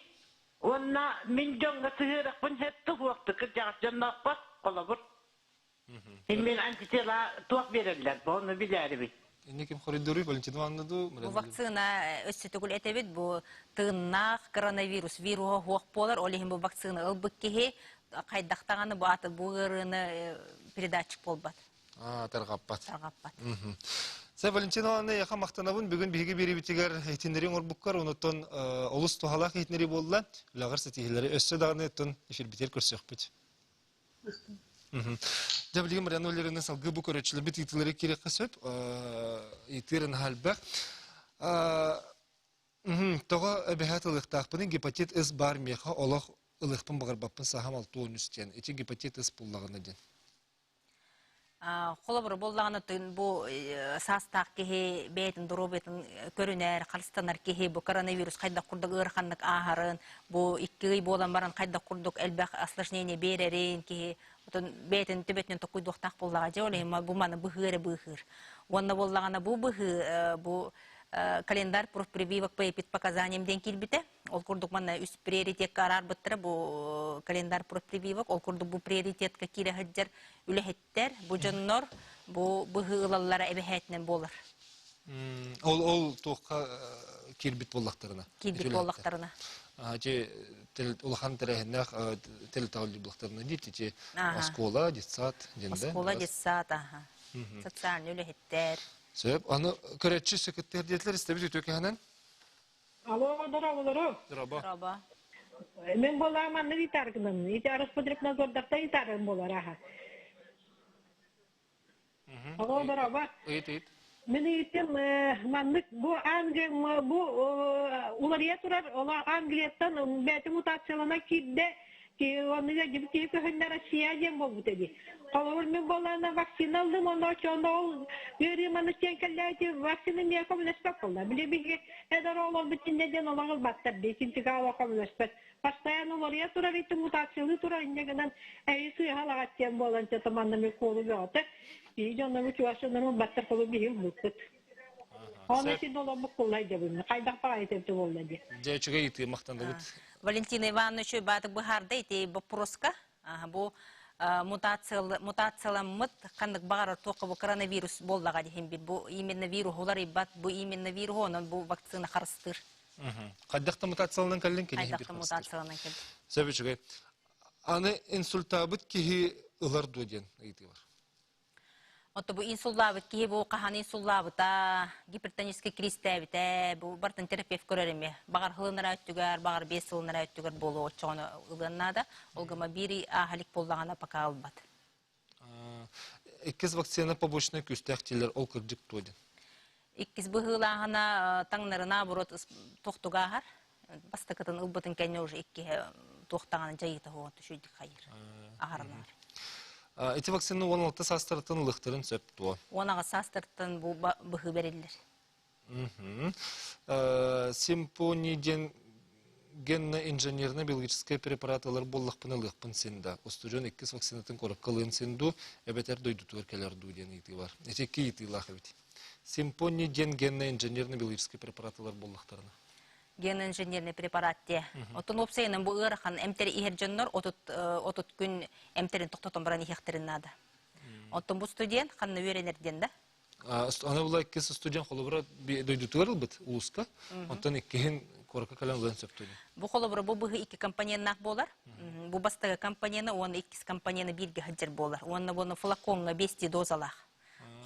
Уонна мин дьоҥҥо сыһыарахпын сөп туһуохтук кырдьаҕас дьонноохпор холобур. Мин антитела туох биэрэллэр, бу ону билээрибит. Инниким хоруйдууруй Валентина Ивановна дуу? Бу вакцина өссө төгүл этэбит, бу тыыннаах коронавирус вируһа суох буолар, ол иһин бу вакцина ылбыт киһи хайдах даҕаны бу аты бу ыарыыны передатчик буолбат. А, тарҕаппат. Тарҕаппат. Сэ Валентина Ивановна, яха махтанабын. Бүгүн биһиги биэрибитигэр иһитиннэриҥ оҥорбуккар, онуттан олус туһалаах иһитиннэрии буолла. Үлэҕэр ситиһиилэри өссө даҕаны оттон эфирбитигэр көрсүөхпүт. Дьэ, билигин Марьяна Валерьевна салгыы бу көрөөччүлэрбит ыйытыылары киириэххэ сөп. Ыйытыырын элбэх. Тоҕо эбэһээт ылыахтаахпыный гепатит С баар миэхэ олох ылыахпын баҕарбаппын саһам 63 диэн. Ити гепатит С буллаҕына диэн. Холобура буоллаҕына тын бу саастаах киһи бэйэтин доруобуйатын көрүнэр, харыстанар киһи бу коронавирус хайдах курдук ыараханнык ааһарын, бу икки ый буолан баран хайдах курдук элбэх осложнение биэрэрин киһи отон бэйэтин төбөтүнэн токуйдуохтаах буоллаҕа дьэ ол иһин бу маны быһыы эрэ быыһыыр. Уонна буоллаҕына бу быһыы бу календарь профпрививок по эпидпоказаниям диэн киирбитэ. Ол курдук манна үс приоритетка араарбыттара бу календарь профпрививок. Ол курдук бу приоритетка киирэ сылдьар үлэһиттэр, бу дьоннор бу быһыы ылаллара эбэһээтинэн буолар. Ол ол туохха киирбит буоллахтарына. Киирбит буоллахтарына. Ити улахан тэрээһиннээх телетаҕыл буоллахтарына диит ити оскуола, детсад диэн да. Оскуола, детсад, аха. Социальный үлэһиттэр. Сөп. Аны көрөччү сөкөттөр диэтилэр истэбит үтүө кэһэнэн. Алло, дорооболору. Дорообо. Дорообо. Мен буолаа маннык итаргынан, ити Роспотребнадзордартан итарым буолар аха. Алло, дорообо. Ыйыт, ыйыт. Мин ыйыттым маннык бу Англия бу уларыйа турар ола Англияттан бэйэтин мутациялана киирдэ оннуга дьибит киһи көһүннэ Россия диэн буолбут эби. Холобур мин буоллаҕына вакцина ыллым онно оччоҕуна ол ыарыы маннык диэн кэллээти вакцина миэхэ көмөлөспөт буолла. Били биһиги эдэр оҕолорбут иннэ диэн олох ылбаттар дии синтига олох көмөлөспөт. Постоянно уларыйа турар ити мутациялыы турар инньэ гынан эйи сыыһа диэн буолан чата манна ми куолу бөҕөтө. Биһи дьоннору чугас дьоннору ылбаттар холу биһи ылбыппыт. Оны син оломмут куллай дебин. Хайдах баҕайы тепти буолла дии. Дьэ үчүгэй ыйытыы махтанабыт. Валентина Иванович баатык быһаарда ити боппуруоска. Бу мутацияламмыт ханнык баҕарар туохха бу коронавирус буоллаҕа диһин бир бу именно вирус уларыйбат бу именно вирус онон бу вакцина харыстыыр. Хайдах да мутацияланан кэллин кини Хайдах да мутацияланан кэллин. Сөп үчүгэй. Аны инсультаабыт киһи ылар дуо диэн ыйытыы бар. Отто бу инсуллаабыт киһи бу хаһан инсуллаабыта, гипертоническай киристээбитэ, бу бартын терапевт көрөр эми. Баҕар сылынара өттүгэр, баҕар биэс сылынара өттүгэр буолуо оччоҕуна ылыан наада. Ол гыма биир ааһалик буоллаҕына пока ылбат. Иккис вакцина побочнай күүстээх дииллэр, ол кырдьык дуо диэн. Иккис быһыылааһына таҥнарына оборот тохтугааһар. Бастакытын ылбытын кэннэ уже иккиһэ туохтаҕына дьайыыта суоҕун түшүйдүк хайыр. Аһарылар. Ити вакцина 16 саастарыттан ылыахтарын сөп дуо? 18 саастарыттан бу быһыы бэриллэр. Симпони диэн генно-инженерно-биологическай препарат ылар буоллахпына ылыахпын син да. Устудьуон иккис вакцинатын куоракка ылыан син дуу, эбэтэр дойдутугар кэлэр дуу диэн ыйытыы бар. Ити икки ыйытыылаах эбит. Симпони диэн генно-инженерно-биологическай препарат ылар буоллахтарына. Генно-инженерный препарат диэ. Оттон уопсайынан бу ыарахан эмтэри иһэр дьоннор 30 күн эмтэрин тохтотон баран иһиэхтэрин наада. Оттон бу студент ханна үөрэнэр диэн да? Аны була иккис студент холобура дойдутугар ылбыт улууска. Онтон иккиһин куоракка кэлэн ылыан сөп дуу. Бу холобура бу быһыы икки компоненнаах буолар. Бу бастакы компонена уонна иккис компонена бииргэ сылдьар буолар. Уонна буну флакоҥҥа 200 дозалаах.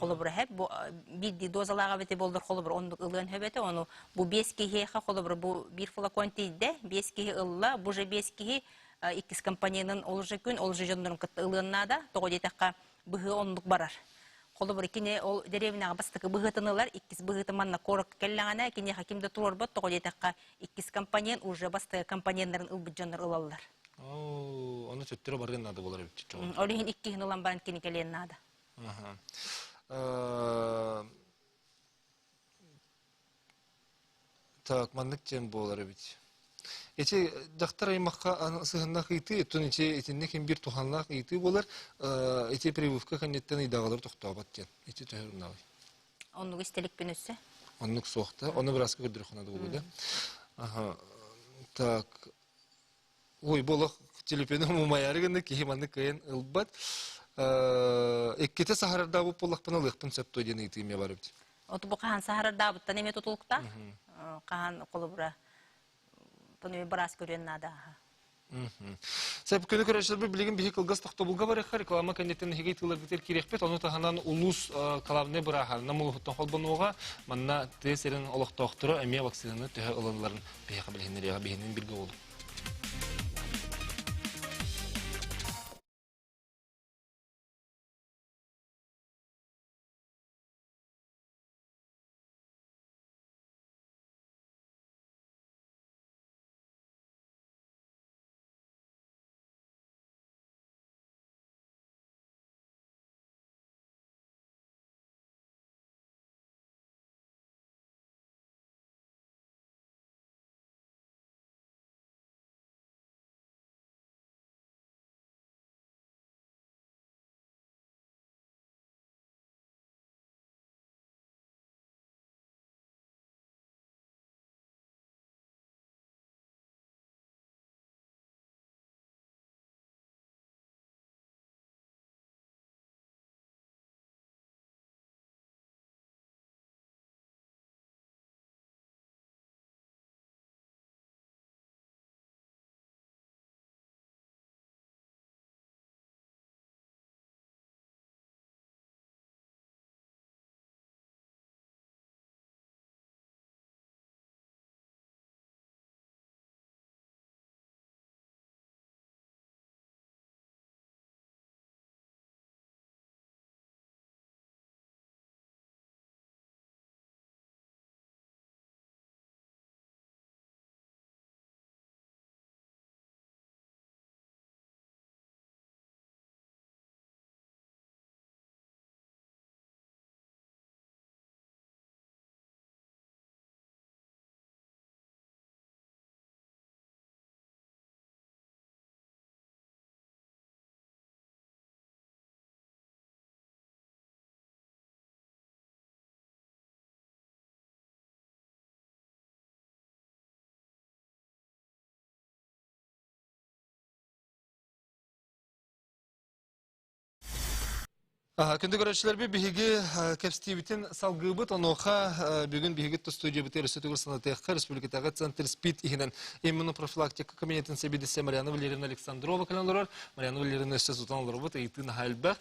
Холобура хэп бу биирдии дозалааҕа эбити боллор холобур оннук ылыан хөбөтө ону бу биэс киһиэхэ холобура бу биир флакон тиийдэ биэс киһи ылла бу же биэс киһи иккис компоненын ол же күн ол же дьоннорун кытта ылыан наада тоҕо диэтэххэ быһыы оннук барар. Холобур, кини ол дэриэбинэҕэ бастакы быһыытын ылар, иккис быһыыты манна куоракка кэллэҕинэ, киниэхэ ким да туруорбат, тоҕо диэтэххэ, иккис компонент уже бастакы компоненнарын ылбыт дьоннор ылаллар. Оо, ону төттөрү барыан наада буолар эбит чоҕун. Ол иһин иккиһин ылан баран кини кэлиэн наада. Так, маннык диэн буолар эбит. Ити дьахтар аймахха сыһыннах ыйытыы, оттон ити итиннэ ким биир туһаннаах ыйытыы буолар, ити прививка кэнниттэн ыйдаҕалар тохтообот диэн. Ити төһө оруннаабый? Оннук истэликпин өссө. Оннук суох да. Ону бырааска көрдөрөххүнэ да буолуо да. Аха. Так. Ой, бу олох телефону умайаары гынна киһи маннык кыайан ылбат. Иккитэ саһарардаабыт буоллахпына ылыахпын сөп дуо диэн ыйытыы эмиэ бар эбит. Оту бу хаһан саһарардаабыттан эмиэ тутулуктаах. Хаһан холобура тону быраас көрүөн наада. Сөп күнү көрөөччүлэрбит билигин биһи кылгас тохтобулга барыахха реклама кэнниттэн эһиги тыыларгытыгар киириэхпит ону таһынан улуус главнай бырааһа Нам улууһуттан холбонуоҕа манна тыа сирин олохтоохторо эмиэ вакцинаны төһө ылалларын биһиэхэ билиһиннэриэҕэ биһинин биргэ буолуҥ. Күндү көрөөччүлэрбит биһиги кэпсэтиибитин салгыыбыт. Онуоха бүгүн биһиги студиябытыгар өссө төгүл санатыахха республикатааҕы центр СПИД иһинэн иммунопрофилактика кабинетын сэбиэдиссэ Марьяна Валерьевна Александрова кэлэн олорор. Марьяна Валерьевна өссө сутан олоробут, ыйытыы наһаа элбэх.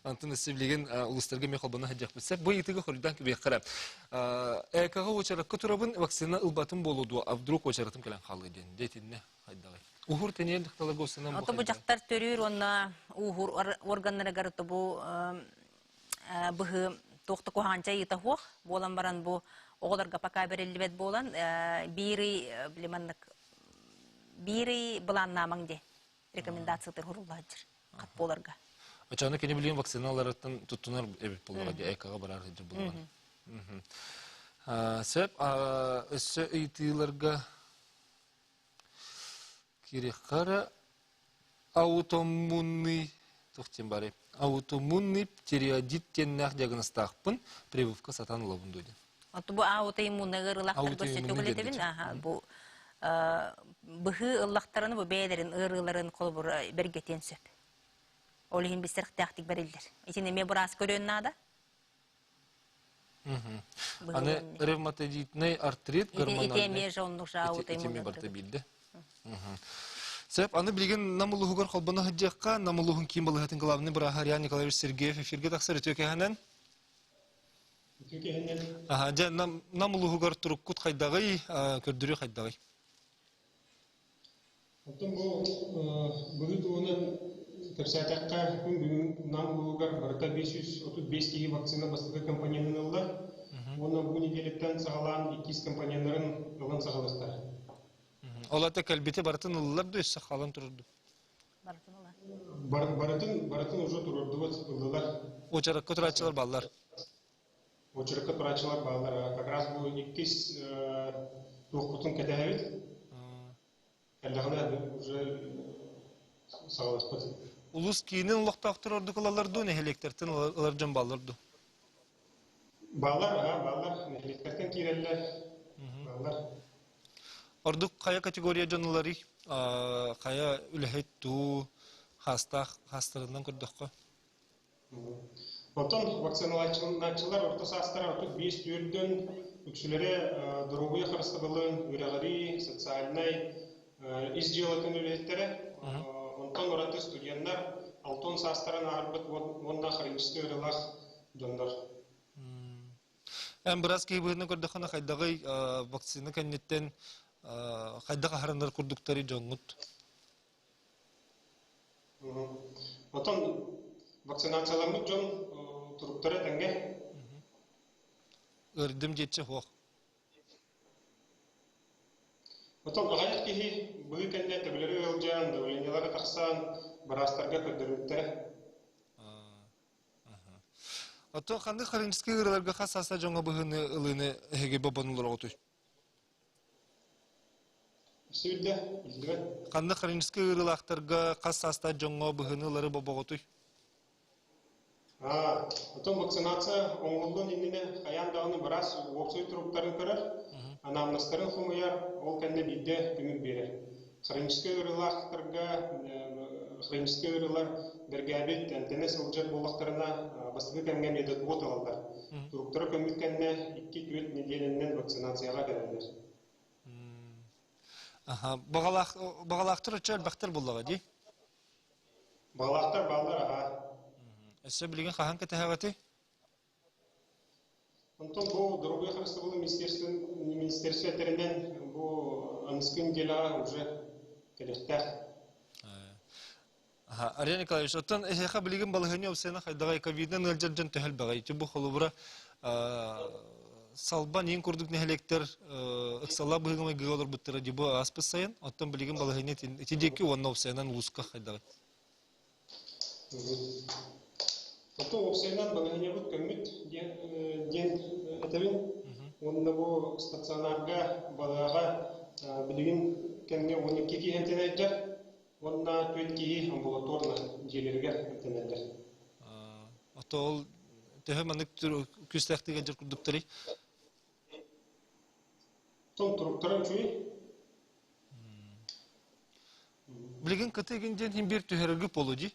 Онтон өссө билигин улуустарга эмиэ холбоно сылдьыахпыт сөп. Бу ыйытыыга хоруйдаан кэбиэххэ эрэ. ЭК-ҕа уочаракка турабын, вакцина ылбатым буолуо дуо, а вдруг уочаратым кэлэн хаалыа диэн. Дьэ итиннэ хайдаҕый? Уһур тэнийэн дьахталарга устанан Ото бу дьахтар төрүүр уонна ууһуур органнарыгар бу быһыы туох да куһаҕанча ыйыта суох буолан баран бу оҕолорго пока бэриллибэт буолан биир ый били маннык биир ый былааннаамаҥ диэ рекомендациятыр хуруллаһыдьыр хат буоларга. Очону кини билигин вакциналарыттан туттунар эбит буоллаҕа дии экаҕа барар сылдьар буоллаҕа. Сөп өссө ыйытыыларга Кирихара аутоммунный туох диэн баарый аутоммунный птериодит диэннээх диагнозтаахпын прививка сатаан ылабын дуо диэн. Оту бу аутоиммунный ыарыылаахтар көрсөтүгүл этебин аха бу быһыы ыллахтарына бу бэйэлэрин ыарыыларын холобур бэргэтиэн сөп. Ол иһин бисэрхтээхтик бэриллэр. Итин эмиэ быраас көрүөн наада. Аны ревматоидный артрит гормональный. Ити эмиэ же оннук Ити эмиэ барыта биирдэ. Сөп, аны билигин Нам улууһугар холбоно сылдьыахха, Нам улууһун киин балыыһатын главный бырааһа Ариан Николаевич Сергеев эфиргэ тахсар үтүө кэһэнэн. Аха, дьэ, нам, нам улууһугар туруккут хайдаҕый, көрдөрүү хайдаҕый? Оттон бу быһыы туһунан кэпсээтэххэ, күн бүгүн Нам улууһугар барыта 535 киһи вакцина бастакы компоненын ылла уонна бу нэдиэлэттэн саҕалаан иккис компоненнарын ылан саҕалыахтара. Ол ата кэлбити барытын ыллылар да өссө хаалан турар Барытын ыла. Барытын, барытын уже туруордубут, ыллылар. Уочаракка турааччылар бааллар. Уочаракка турааччылар бааллар. Как раз бу иккис туохпутун кэтэһэбит. Кэллэҕинэ уже саҕаласпыт. Улус киинин олохтоохтор ордук ылаллар дуу, нэһилиэктэртэн ылар дьон бааллар дуу? Бааллар, аха, бааллар. Нэһилиэктэртэн киирэллэр. Бааллар. Ордук хайа категория дьон ыларый? Хайа үлэһит дуу, хаастаах хаастарынан көрдөххө? Оттон вакциналааччылар орто саастара 35 түөрдөн үксүлэрэ доруобуйа харыстабылын, үөрэҕирии, социальнай, ис дьыалатын үлэһиттэрэ. Онтон ураты студеннар алтон саастарын ааһарбыт уонна хроническай ыарыылаах дьоннор. Эн быраас киһи быһыытынан көрдөххүнэ хайдаҕый вакцина кэнниттэн хайдах аһарынар курдуктарый дьоҥҥут? Оттон вакцинацияламмыт дьон туруктара этэҥҥэ. Ыырдым диэччи суох. Оттон аҕыйах киһи быһыы кэннэ төбөлөрү ыалдьан, давлениелара тахсан, быраастарга көрдөрбүттэрэ. Оттон ханнык хроническай ыарыыларга хас саастаах дьоҥҥо быһыыны ылыыны эһиги бобон олороҕутуй? Сүүрдэ, биллибэт. Ханнык хроническай ыарыылаахтарга хас саастаах дьоҥҥо быһыыны ылары бобоҕутуй? Аа, оттон вакцинация оҥоһуллуон иннинэ хайаан даҕаны быраас уопсай туруктарын көрөр, анамнезтарын хомуйар, ол кэннэ биирдэ түмүк биэрэр. Хроническай ыарыылаахтарга хроническай ыарыылар бэргээбит, эмтэнэ сылдьар буоллахтарына, бастакы кэмҥэ медотвод ылаллар. Туруктара көммүт кэннэ 2-4 нэдиэлэннэн вакцинацияҕа кэлэллэр. Аха, баҕалаах баҕалаахтар оччо элбэхтэр буоллаҕа дии. Баҕалаахтар бааллар аха. Өссө билигин хаһан кэтэһэҕитий? Онтон бу доруобуйа харыстабылын министерствотын министерство этэринэн бу аныскы неделяҕа уже кэлиэхтээх. Ария Николаевич, оттон эһиэхэ билигин балаһыанньа опсияны хайдаҕай ковидынан ыалдьар дьон төһө элбэҕий? Ити бу холобура Салбан иин курдук нэһилиэктэр ыксаллаах быһыыга-майгыга олорбуттара дии бу ааспыт сайын. Оттон билигин балаһыанньа ити диэки уонна опсиянан улууска хайдаҕый? Оттон уопсайынан балаһыанньабыт көммүт диэн диэн этэбин. Уонна бу стационарга балыыһаҕа билигин кэмҥэ 12 киһи эмтэнэллэр уонна түөрт киһи амбулаторно дьиэлэригэр эмтэнэллэр. Ото ол төһө маннык күүстээхтик ыалдьар курдуктарый? Том туруктара үчүгэй. Билигин кытыгын диэн иһин биир түһэрэргэ буолуо дии.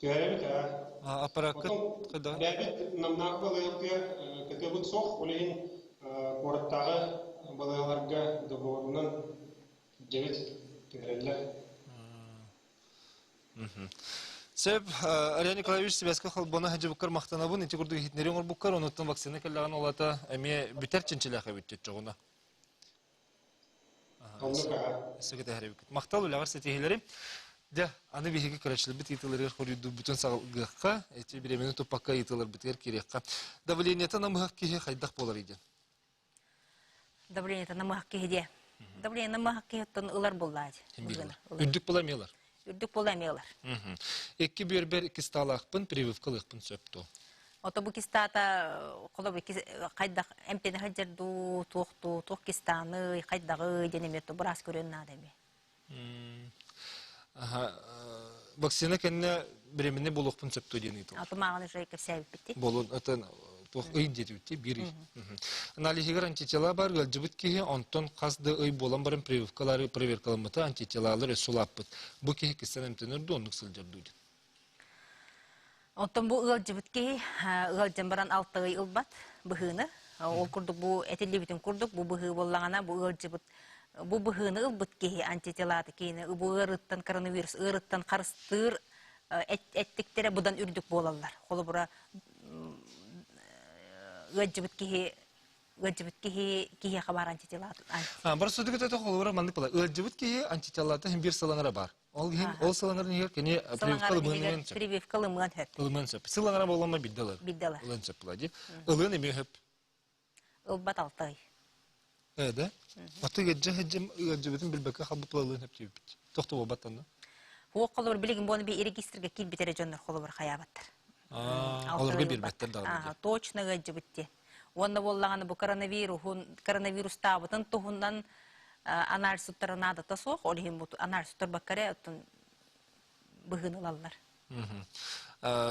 Түһэрэбит аа. Аппаракка Оттон бэйэбит намнаах балыыһабытыгар кытыабыт суох, ол иһин куораттааҕы балыыһаларга договорунан дьэбит түһэрэллэр. Сөп, Ария Николаевич сибээскэ холбоно сылдьыбыккар махтанабын. Ити курдук иһитиннэри оҥорбуккар, онуттан вакцина кэллэҕин улата эмиэ бүтэр чинчилээх эбит чоҕуна. Өссө кэтэһэрибит. Махтал үлэҕэр ситиһиилэри. Дьэ, аны биһиги көрөөччүлэрбит ыйытыыларыгар хоруйдуурбутун саҕалыахха, эти бириэмэни туппакка ыйытыыларбытыгар киириэххэ. Давлениета намыһах киһи хайдах буоларый диэн. Давлениета намыһах киһи диэ. Давление намыһах киһи оттон ылар буоллаа Үрдүк була эмиэ ылар. Үрдүк буола эмиэ ылар. Икки бүөрбэр кистаалаахпын, прививка ылыахпын сөп дуо? Ото бу кистаата холобур хайдах эмтэнэ сылдьар дуу, туох дуу, туох кистааны, хайдаҕы диэн эмиэ быраас көрүөн наада эмиэ. Вакцина кэннэ беременный буолуохпун сөп дуо диэн ыйыталар. Ото мааҕын уже кэпсээбиппит. Болун атын туох ый диэтибит биир ый. Аналиһыгар антитела бар ыалдьыбыт киһи онтон хас да ый буолан баран прививкалары проверкаламмыта антителалар өссө улааппыт. Бу киһи кистэн эмтэнэр дуу, оннук сылдьар дуу диэн. Оттон бу ыалдьыбыт киһи ыалдьан баран алта ый ылбат быһыыны. Ол курдук бу этиллибитин курдук бу быһыы буоллаҕына бу ыалдьыбыт бу быһыыны ылбыт киһи антителаты киһини бу ыарыттан коронавирус ыарыттан харыстыыр эттиктэрэ быдан үрдүк буолаллар. Холобура. Ыалдьыбыт киһи ыалдьыбыт киһи киһиэхэ баар антителат. Барсудугу төтө холобура маннык була. Ыалдьыбыт киһи антителата хин бир сылаҥара бар. Ол иһин ол сылаҥарын иһигэр кини прививка ылымыан сөп. Прививка ылымыан сөп. Ылымыан сөп. Сылаҥара буоллама бидде ылар. Бидде ылар. Ылыан сөп була ди. Ылыан эмиэ сөп. Ылбат алтай. Э да? Аты ыалдьа сылдьым ыалдьыбытын билбэккэ халбыт ылыан сөп диэбиппит. Тохто буолбаттан да? Хуох холобур билигин буону би регистрга киирбит эрэ дьоннор холобур хайаабаттар. Олорго биэрбэттэр даҕаны. Точно ыалдьыбыт диэн. Уонна буоллаҕына бу коронавируһун коронавирустаабытын туһунан анализ туттара наадата суох. Ол иһин бу анализ туттарбакка эрэ оттон быһыыны ылаллар.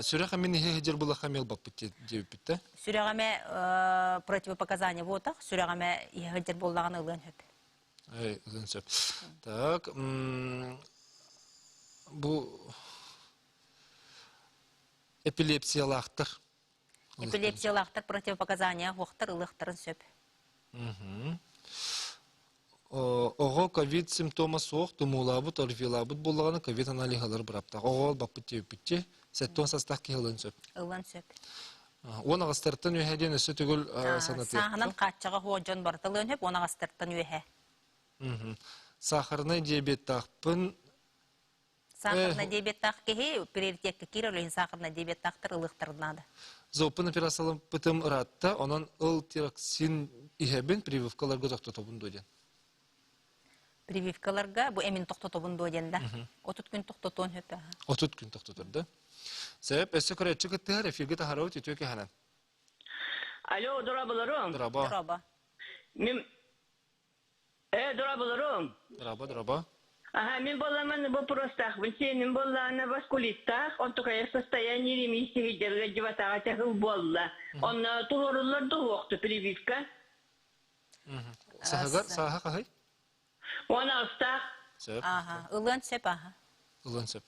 Сүрэх эмин иһи сылдьар булаха мел баппыт диэбиппит да? Сүрэҕимэ противопоказания буотах, сүрэҕимэ иһи сылдьар буоллаҕына ылыан сөп. Ылыан сөп. Так, бу эпилепсиялаахтар. Эпилепсиялаахтар противопоказания уохтар ылыахтарын сөп. Оҕо ковид симптома суох, тумуулаабыт, орвилаабыт буоллаҕына ковид аналиһалар быраптаах. Оҕо баппыт диэбиппитчи, сэттон састаах киһи ылыан сөп. Ылыан сөп. Уон аҕыстартан үөһэ диэн өссө төгүл санатыахха. Сааһынан хааччаҕа хуо дьон барыта ылыан сөп, уон аҕыстартан үөһэ. Сахарнай диабеттаахпын Сахарнай диабеттаах киһи приоритетка киирэр, ол иһин сахарнай диабеттаахтар ылыахтарын наада. Зооппун операцияламмытым ыраатта, онон ыл тироксин иһэбин, прививкаларга тохтотобун дуо диэн. Прививкаларга бу эмин тохтотобун дуо диэн да. 30 күн тохтотуон сөп. 30 күн тохтотор да. Сөп, өссө көрөөччү кыттыһар, эфиргэ таһарабыт үтүө кэһэнэн. Алло, дорабыларым. Дораба. Дораба. Мин Э, дорабыларым. Дораба, дораба. Ага, мин болламан вопростаахпын. Сиэним боллаана васкулиттаах, онтукайа состояние ремиссии дьарга дьыбатаҕа буолла. Онно туруоруллар дуһуохту прививка. Саһыгар, сааһа хаһый? Уон алтаах. Сөп. Ага, ылыан сөп, аха. Ылыан сөп.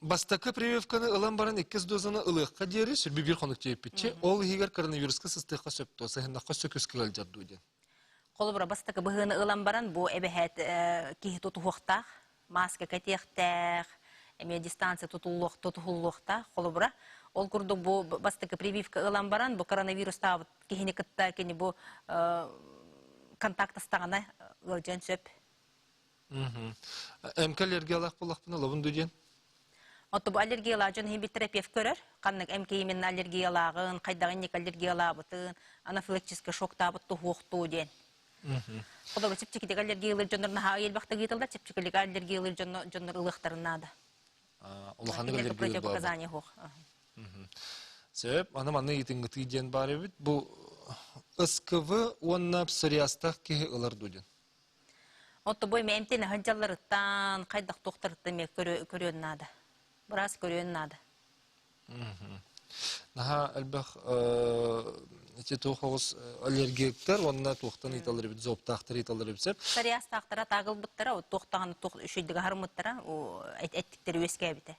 Бастакы прививканы ылан баран иккис дозаны ылыахха диэри сүрбү биир хонук тиийбитчи, ол иһигэр коронавируска сыстыахха сөп дуо, сыһыннахха сөкүс кыалдьар дуу диэн. Холобура, бастакы быһыыны ылан баран бу эбэһээт киһи тутуһуохтаах, мааска кэтиэхтээх, эмиэ дистанция тутуллуох тутуһуллуохтаах. Холобура, ол курдук бу бастакы прививка ылан баран бу коронавирустаабыт киһини кытта кини бу контактастаҕына ыалдьыан сөп. МК аллергиялаах буоллахпына ылабын дуу диэн? Отто бу аллергиялаах дьон иһин терапевт көрөр. Ханнык МК именно аллергиялааҕын, хайдаҕын инник аллергиялаабытын, анафилактический шоктаабыт туһуохтуу диэн. Холобур, чэпчэкитик аллергиялыыр дьоннор наһаа ыйылбахта ыытыллар, чэпчэкилик аллергиялыыр дьоннор ылыахтарын наада. Улаханнык аллергиялыыр противопоказания суох. Сөп, аны манна ыйытыҥҥытыы диэн баар эбит. Бу СКВ уонна псориазтаах киһи ылар дуу диэн. Отто бу эмэ эмтэнэ сылдьалларыттан, хайдах туохтарыттан эмиэ көрүөн наада. Быраас көрүөн наада. Наһаа элбэх ити туох оҕус аллергиктар уонна туохтан ыйталлар эбит, зобтаахтар ыйталлар эбит сөп. Псориазтаахтара таагылбыттара, туохтаҕына туох үчүгэйдик аһарыммыттара, эттиктэр үөскээбитэ.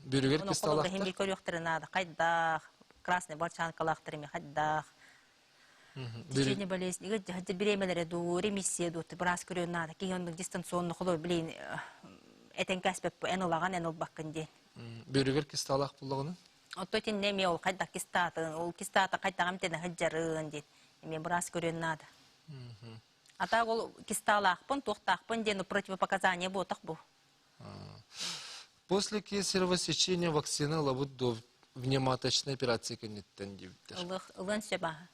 Бүрүгэр Ону холобура иһин көрүөхтэрин наада. Хайдах, красный волчанкалаахтар эмиэ хайдах. Течение болезни бириэмэлэрэ дуу, ремиссия дуу, быраас көрүөн наада. Киһи оннук дистанционно холобур билин этэн кээспэппи эн ылаҕан, эн ылбаккын диэн. Бүрүгэр кисталаах буллаҕына? Отто итиннэ эмиэ ол хайдах кистаатын, ол кистаата хайдах эмтэнэ сылдьарын диэн эмиэ быраас көрүөн наада. А так ол кисталаахпын, туохтаахпын диэн противопоказания буотах бу. После кесарево сечения вакцина ылабыт до внематочной операция кэнниттэн диэбиттэр. Ылыан сөп аха.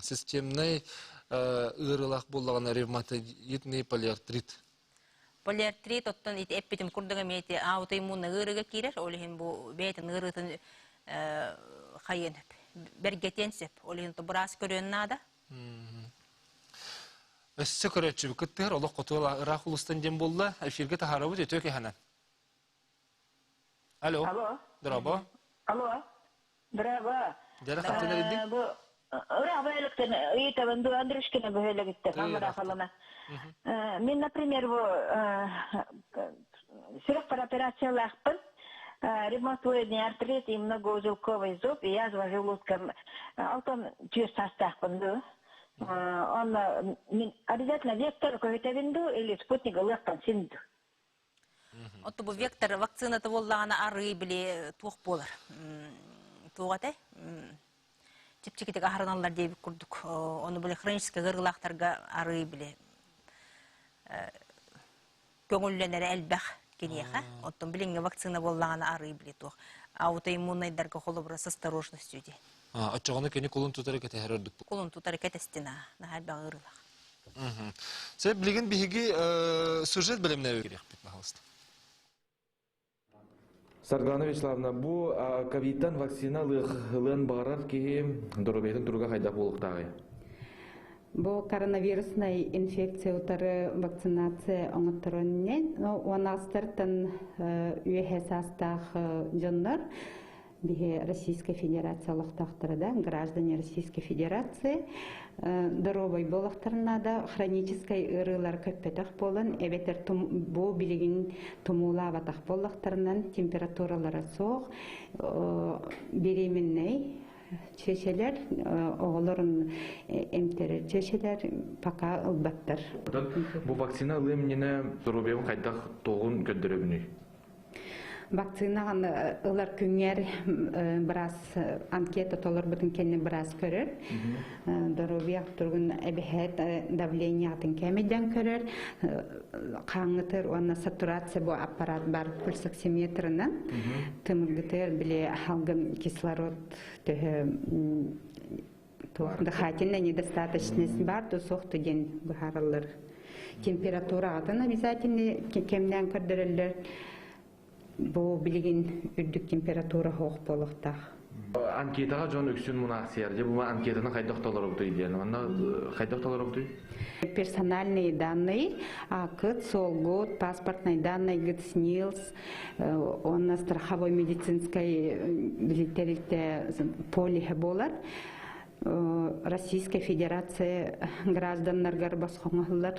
Системнай ыарыылаах буоллаҕына ревматоидный полиартрит. Полиартрит оттон ити эппитим курдук эмиэ ити аутоиммунный ыарыыга киирэр, ол иһин бу бэйэтин ыарыытын хайыан сөп, бэргэтиэн сөп. Ол иһин быраас көрүөн наада. Өссө көрөөччүбүт кыттыһар олох хотуола ыраах улустан диэн буолла. Эфиргэ таһаарабыт үтүө кэһэнэн. Алло. Алло. Дорообо. Алло. Дорообо. Дьара хантан эрийдиҥ? Бу ыраах бөһүөлэктэн ыйытабын дуу Андрюшкина бөһүөлэгиттэн Аммараах халана. Мин, например, бу сүрэхпэр операциялаахпын. Ревматоидный артрит и многоузелковый зоб и язва желудка. Алтан түөрт саастаахпын дуу. Онно мин обязательно вектор көһүтэбин дуу или спутник ылыахпын син дуу. Отто бу вектор вакцината буоллаҕына арыы били туох буолар? Туох этэй? чэпчэкитик аһарыналлар диэбит курдук. Ону били хроническай ыарыылаахтарга арыы били көҥүллэнэрэ элбэх киниэхэ. Оттон билиҥҥи вакцина буоллаҕына арыы били туох аутоиммуннайдарга холобура с осторожностью дии. Оччоҕуна кини кулун тутары кэтэһэр ордук. Кулун тутары кэтэстин аа, наһаа элбэх ыарыылаах. Сөп, билигин биһиги сюжет бэлэмнээбит кириэхпит, пожалуйста. Саргана Вячеславовна, бу ковидтан вакцина ылыан баҕарар киһи доруобуйатын туруга хайдах буолуохтааҕый? Бу коронавируснай инфекция утары вакцинация оҥотторон уонастартан үөһэ саастаах дьоннор биһи Российская Федерация олохтоохторо да, граждане Российской Федерации доруобай буолуохтарын наада, хроническай ыарыылар көппөтөх буолан, эбэтэр бу билигин тумуулаабатах буоллахтарынан температуралара суох, беременнэй чечелер, оҕолорун эмтэрэр чечелер пока ылбаттар. Бу вакцина ылыам иннинэ доруобуйабын хайдах тоҕун көрдөрөбүнүй? Вакцинаҕын ылар күҥҥэр быраас анкета толорбутун кэннэ быраас көрөр. Доруобуйа туругун эбэһээт давлениятын кэмэйдэн көрөр. Хааҥҥытыр уонна сатурация бу аппарат бар пульсоксиметрынан тымыргытыр били халгын кислород төһө дыхательная недостаточность бар то суох диэн быһаараллар. Температураҕытын обязательно кэмнээн көрдөрөллөр. Бу билигин үрдүк температура суох буолуохтаах. Анкетаҕа дьон үксүн мунаахсыйар. Дьэ бу анкетаны хайдах толоробутуй диэн. Онно хайдах толоробутуй? Персональные данные, акыт, солгут, паспортные данные, гыт, СНИЛС, онно страховой медицинской билиттэрилтэ полиһа буолар. Российская Федерация гражданнаргар босхоҥоһуллар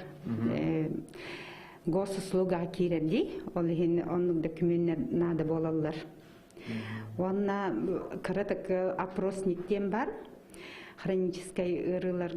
госуслугаҕа киирэрдии, ол иһин оннук документнар наада буолаллар. Уонна кыратык опросник диэн бар. Хроническай ыарыылар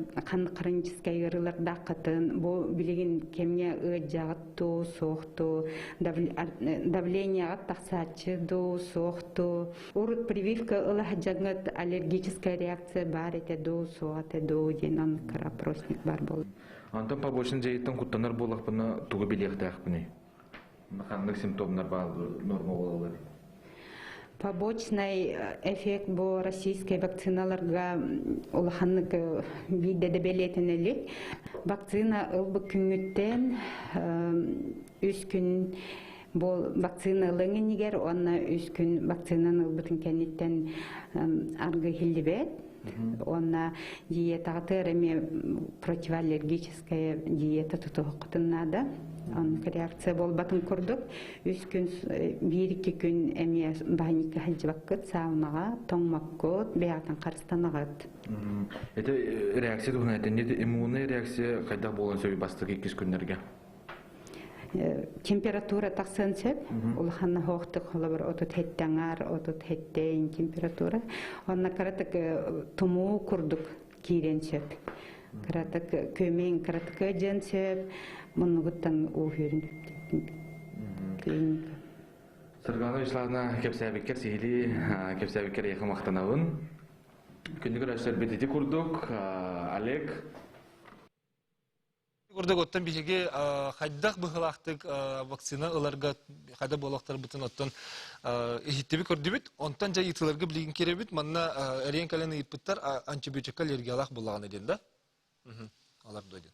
хроническай ыарыылардааххытын бу билигин кэмҥэ ыалдьаҕыт дуу, суох дуу, давлениеҕыт тахсааччы дуу, суох дуу. Урут прививка ыла сылдьаҥҥыт аллергическая реакция баар этэ дуу, суох этэ дуу диэн оннук кыра опросник бар буолла. Онтон побочный дьайыыттан куттанар буоллахпына тугу билиэхтээхпиний? Ханнык симптомнар баар норма буолаллар? Побочный эффект бу российскай вакциналарга улаханнык биирдэ да бэлиэтэнэлик. Вакцина ылбыт күҥҥүттэн үс күн бу вакцина ылыҥ иннигэр уонна үс күн вакцинаны ылбытын кэнниттэн аргы иһиллибэт. Уонна диетаҕытыгар эмиэ противоаллергическая диета тутуһуккутун наада. Оннук реакция буолбатын курдук үс күн биир-икки күн эмиэ баанньыкка сылдьыбаккыт, саунаҕа тоҥмоккут, бэйэҕитин харыстанаҕыт. Это реакция туһунан этэн, иммунная реакция хайдах буолан сөбүй бастакы иккис күннэргэ? Температура тахсыан сөп. Улахан хоохтук холобур отут хеттаҥар, отут хеттейн температура. Онно кыратык тумуу курдук киирэн сөп. Кыратык көмең кыратык дьэн сөп. Муннугуттан ууһүөрүн клиника. Саргана Вячеславовна кэпсээбиккэр сиһилии кэпсээбиккэр эйиэхэ махтанабын. Күндү көрөөччүлэрбит ити курдук Олег Курдук оттон биһиги хайдах быһыылаахтык вакцина ыларга хайда буолуохтарбытын оттон иһиттибит көрдүбүт. Онтон дьэ ыйытыыларга билигин киирэбит. Манна эриэн кэлэн ыйыппыттар антибиотикка аллергиялаах буоллаҕына диэн да? Алар дуо диэн.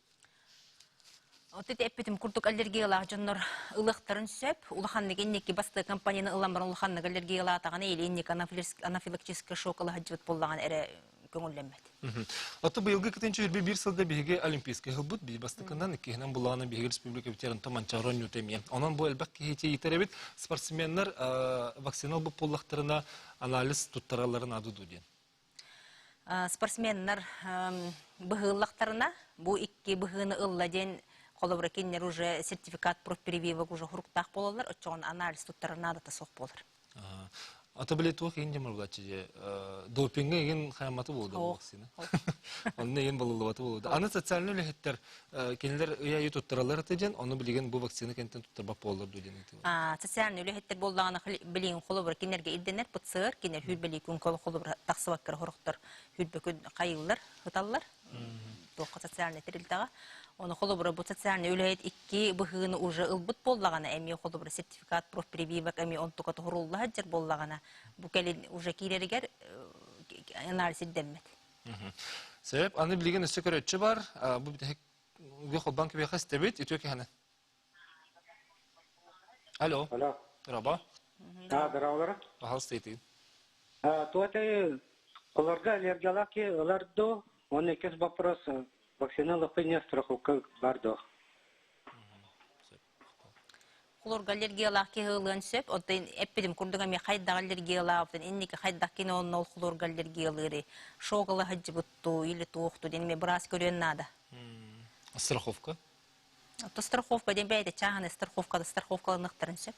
От эппитим курдук аллергиялаах дьоннор ылыахтарын сөп. Улаханнык инники бастыы компанияны ылан баран улаханнык аллергиялаатаҕына или инники анафилактический шок ылаһыдьыбыт буоллаҕына эрэ көҥүллэммэт. Оттон быйылгы кытынчы үрбе биир сылда биһиги Олимпийскай ылбыт, биир бастакынан, иккиһинэн буллаҕына биһиги республика битэрин Манчаары оонньуута эмиэ. Онон бу элбэх киһи иитэр эбит. Спортсменнар вакцина ылбыт буоллахтарына анализ туттаралларын аду дуу диэн. Спортсменнар быһыыллахтарына бу икки быһыыны ылла диэн холобура кинилэр уже сертификат профпрививок уже хуруктаах буолаллар, оччоҕуна анализ туттарар наадата суох буолар. Ата биле туох иин дьамар булаччы же допинга игин хаямматы болду бу вакцина. Онно игин балылыбаты болду. Аны социальный үлэһиттер кинилер ыйа туттаралар аты ден, ону билигин бу вакцина кентен туттарбап боллар ду ден ыйтылар. Социальный үлэһиттер боллаҕына билигин холобур кинилерге ирденер ПЦР, кинилер хүрбели күн холобур тахсыбаккар хорохтор хүрбөкүн хайыллар, ыталлар. Туохха социальный тэрилтэҕэ. Ону холобура бу социальный үлэһит икки быһыыны уже ылбыт буоллаҕына, эмиэ холобура сертификат профпрививок эмиэ онтука тоһорулла сылдьар буоллаҕына, бу кэлин уже киирэригэр анализ ирдэммэт. Сөп, аны билигин өссө көрөччү бар. Бу бүтэһик холбан кэбиэхэ истэбит. Үтүө киһини. Алло. Алло. Раба. Да, здравствуйте. Пожалуйста, и ты. Туотай, олорго аллергиялаах ки ылар до, он иккис вопрос, вакцина лыппыня страховка бар до. Хлорга аллергиялаах киһи ылыан сөп, оттон эппитим курдук эмиэ хайдах аллергиялаабытын, инники хайдах кини онно ол хлорга аллергиялыырый, шок ыла сылдьыбыттуу или туохтуу диэн эмиэ быраас көрүөн наада. Страховка? Ото страховка диэн бэйэтэ чааһынай страховкада страховкаланыахтарын сөп.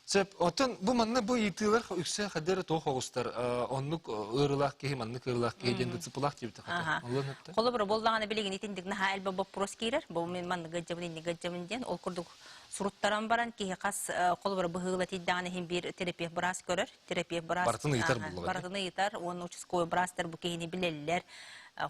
Сөп. Оттон бу манна бу ыйытыылар үксэ хадыр туох оҕустар оннук ыарыылаах киһи маннык ыарыылаах киһи диэн дыцыпылаах диэбитэ хата. Олуон өптө. Холобура буоллаҕына билигин итинник наһаа элбэх боппуруос киирэр. Бу мин маннык ыалдьабын, инник ыалдьабын диэн. Ол курдук суруттаран баран киһи хас холобура быһыыла тиийдэҕинэ иһин биир терапевт быраас көрөр. Терапевт быраас Барытын ыйытар буллаҕа. Барытын ыйытар уонна участковый быраастар бу киһини билэллэр.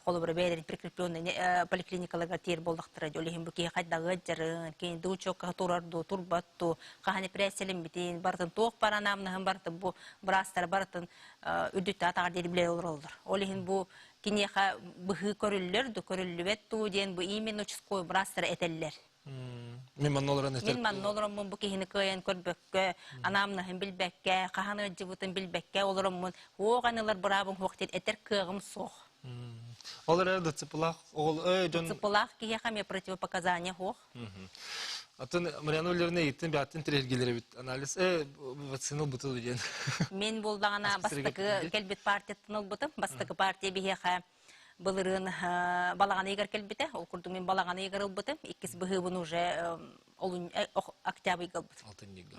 Холобура бэйэлэрин прикрепленный поликлиникаларга тиэр буоллахтара. Ол иһин бу киһи хайдах ыалдьарын, кини дуучокка турар дуу, турбат дуу, хаһан эпэрээссийэлэммитин, барытын туох баар анаамнаһын барытын бу быраастар барытын үрдүттэ атаҕар диэри билэ олороллор. Ол иһин бу киниэхэ быһыы көрүллэр дуу, көрүллүбэт дуу диэн бу именно участковый быраастар этэллэр. Мин манна олорон этэр. Мин манна олороммун бу киһини кыайан көрбөккө, анаамнаһын билбэккэ, хаһан ыалдьыбытын билбэккэ олороммун, хуох анылар быраабым хуох диэн этэр кыаҕым суох. Ол эрэ ДЦПлаах оҕол дьон ДЦПлаах киһиэхэ эмиэ противопоказания хуох. Атын Марьяна Ульяновна ииттин бэттин тирэргилер эбит анализ вакцина ылбыты диэн. Мин булдаҕына бастакы кэлбит партияттан ылбытым. Бастакы партия биһиэхэ былырыын балаҕан ыйыгар кэлбитэ. Ол курдук мин балаҕан ыйыгар ылбытым. Иккис быһыыбын уже октябрьга ылбытым. Алтынньыга.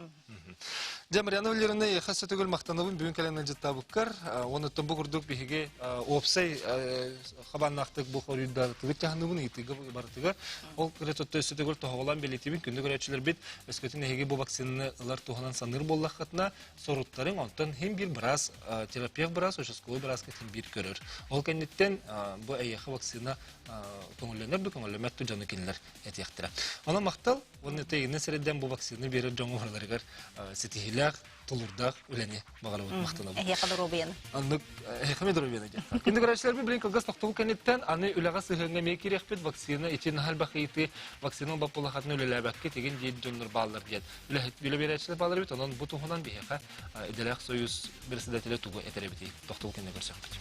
Дьэ, Марьяна Валерьевна, эйиэхэ сөтөгүл махтанабын бүгүн кэлэн ыалдьыттаабыккар. Онуттан бу курдук биһиги уопсай хабааннаахтык бу хоруйдаатыгыт дьаһаныбын ыйытыыга барытыгар. Ол кыра төттө өссө төгүл тоһоҕолоон бэлиэтиибин күндү көрөөччүлэрбит өскөтүн эһиги бу вакцинаны ылар туһунан саныыр буоллаххытына, соруттарыҥ онтон хим биир быраас, терапевт быраас, участковый бырааска хим биир көрөр. Ол кэнниттэн бу эйиэхэ вакцина көҥүллэнэр да көҥүллэммэт да дьону кинилэр этиэхтэрэ. Онон махтал уонна тэйинэ сирэйдэн бу вакцина биэрэр дьоҥҥо барыларыгар ситиһиилээх, тулуурдаах үлэни баҕарабыт махтанабыт. Эһиэхэ доруобуйаны. Оннук эһиэхэ доруобуйаны диэн. Күндү көрөөччүлэрбит билин кылгас тохтобул кэнниттэн аны үлэҕэ сыһыаҥҥа эмиэ киириэхпит вакцина ити наһаа элбэх ыйытыы вакцина ылбаппылахатын үлэлээбэккэ тигин диир дьоннор бааллар диэн үлэһит үлэ биэрээччилэр бааллар эбит онон бу туһунан биһиэхэ идэлээх союз председателэ тугу этэр эбитий тохтобул кэннэ көрсөхпүт.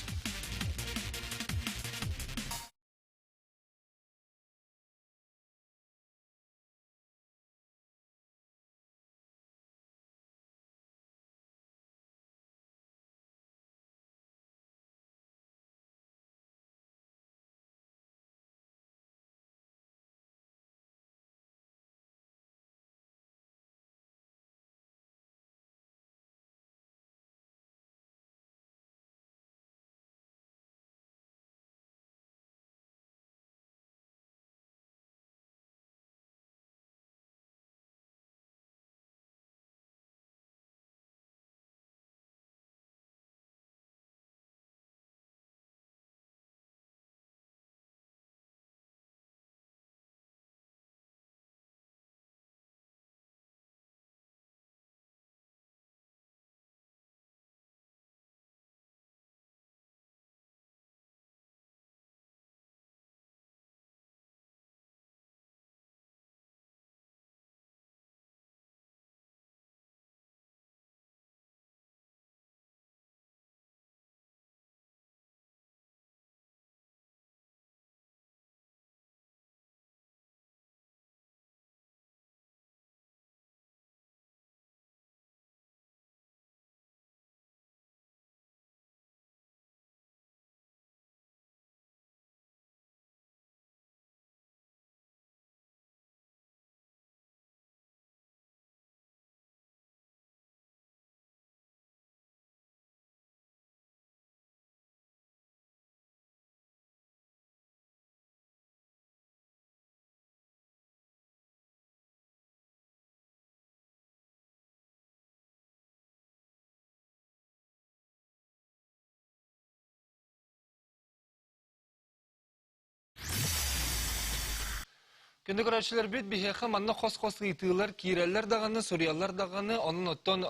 Күндү көрөөччүлэрбит, биһиэхэ манна хос-хос ыйытыылар киирэллэр даҕаны, суруйаллар даҕаны, онон оттон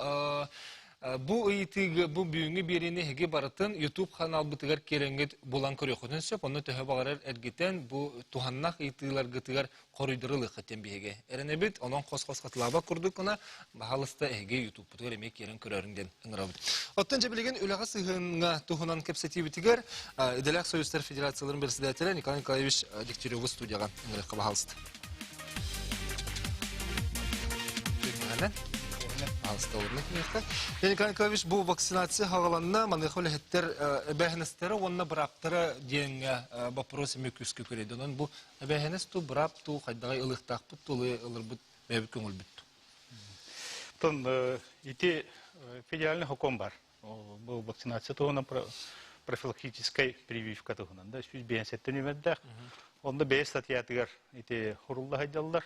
бу ыйытыыга, бу бүгүҥҥү биэриини эһиги барытын YouTube ханаалбытыгар киирэҥҥит булан көрүөххүтүн сөп. Онно төһө баҕарар эргитэн, бу туһаннаах ыйытыыларгытыгар хоруйдары ылыаххыт диэн биһиги эрэнэбит. Онон хос-хос хатылаабат курдук гына, баһаалыста эһиги YouTube-путугар эмиэ киирэн көрөөрүҥ диэн ыҥырабыт. Оттон дьэ билигин үлэҕэ сыһыаҥҥа туһунан кэпсэтиибитигэр Идэлээх Союзтар Федерацияларын председателэ Николай Николаевич Дегтяреву студияҕа ыҥырыахха баһаалыста. Николай Николаевич, бу вакцинация хаҕаланна, маныаха үлэһиттэр эбээһинэстэрэ уонна бырааптара диэҥҥэ боппуруос эмиэ күүскэ көрөйдө. Онон бу эбээһинэс туу, быраап туу, хайдаҕай ылыахтаахпыт туу, ылырбыт бэйэбит көҥүлбүт туу. Тон ити федеральный хокон бар. Бу вакцинация туһунан профилактическай прививка туһунан да 157 нүмердээх. Онно бэйэ статьятыгар ити хурулла сылдьаллар.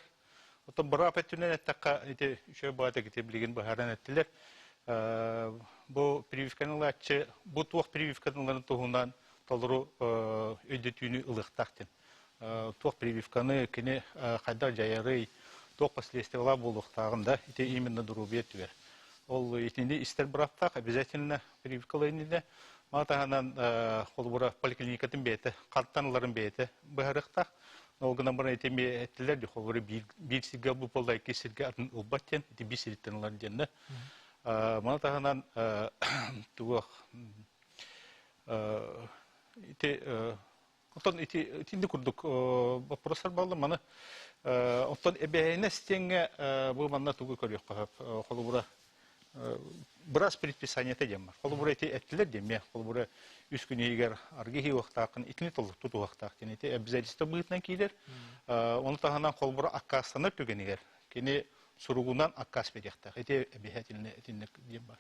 Оттон быраап өттүнэн эттэххэ ити үчүгэй баҕайытык ити билигин быһааран эттилэр. Бу прививканы ылааччы бу туох прививканы ыларын туһунан толору өйдөтүүнү ылыахтаах диэн. Туох прививканы кини хайдах дьайарый, туох последствиялаах буолуохтааҕын да ити именно доруобуйа өттүгэр. Ол итини истэр бырааптаах обязательно прививкалыы иннинэ. Маны таһынан холобура поликлиникатын бэйэтэ, хантан ыларын бэйэтэ быһаарыахтаах. Ол гынан баран ити эмиэ эттилэр дии, холобура биир сиргэ ылбыт буолла, икки сиргэ атын ылбат диэн, ити биир сириттэн ылар диэн да. Маны таһынан туох ити Оттон ити итинник курдук боппуруостар буолла. Маны оттон эбээһинэс диэҥҥэ бу манна тугу көрүөххэ сөп. Холобура быраас предписаниета диэн бар. Холобура ити эттилэр диэн Холобура үс күн иһигэр аргы иһиэхтааххын итини тутуһуохтаах диэн ити обязательство быһыытынан киирэр. Ону таһынан холобура аккаастанар түгэнигэр кини суругунан аккаас биэриэхтээх. Ити обязательно итинник диэн бар.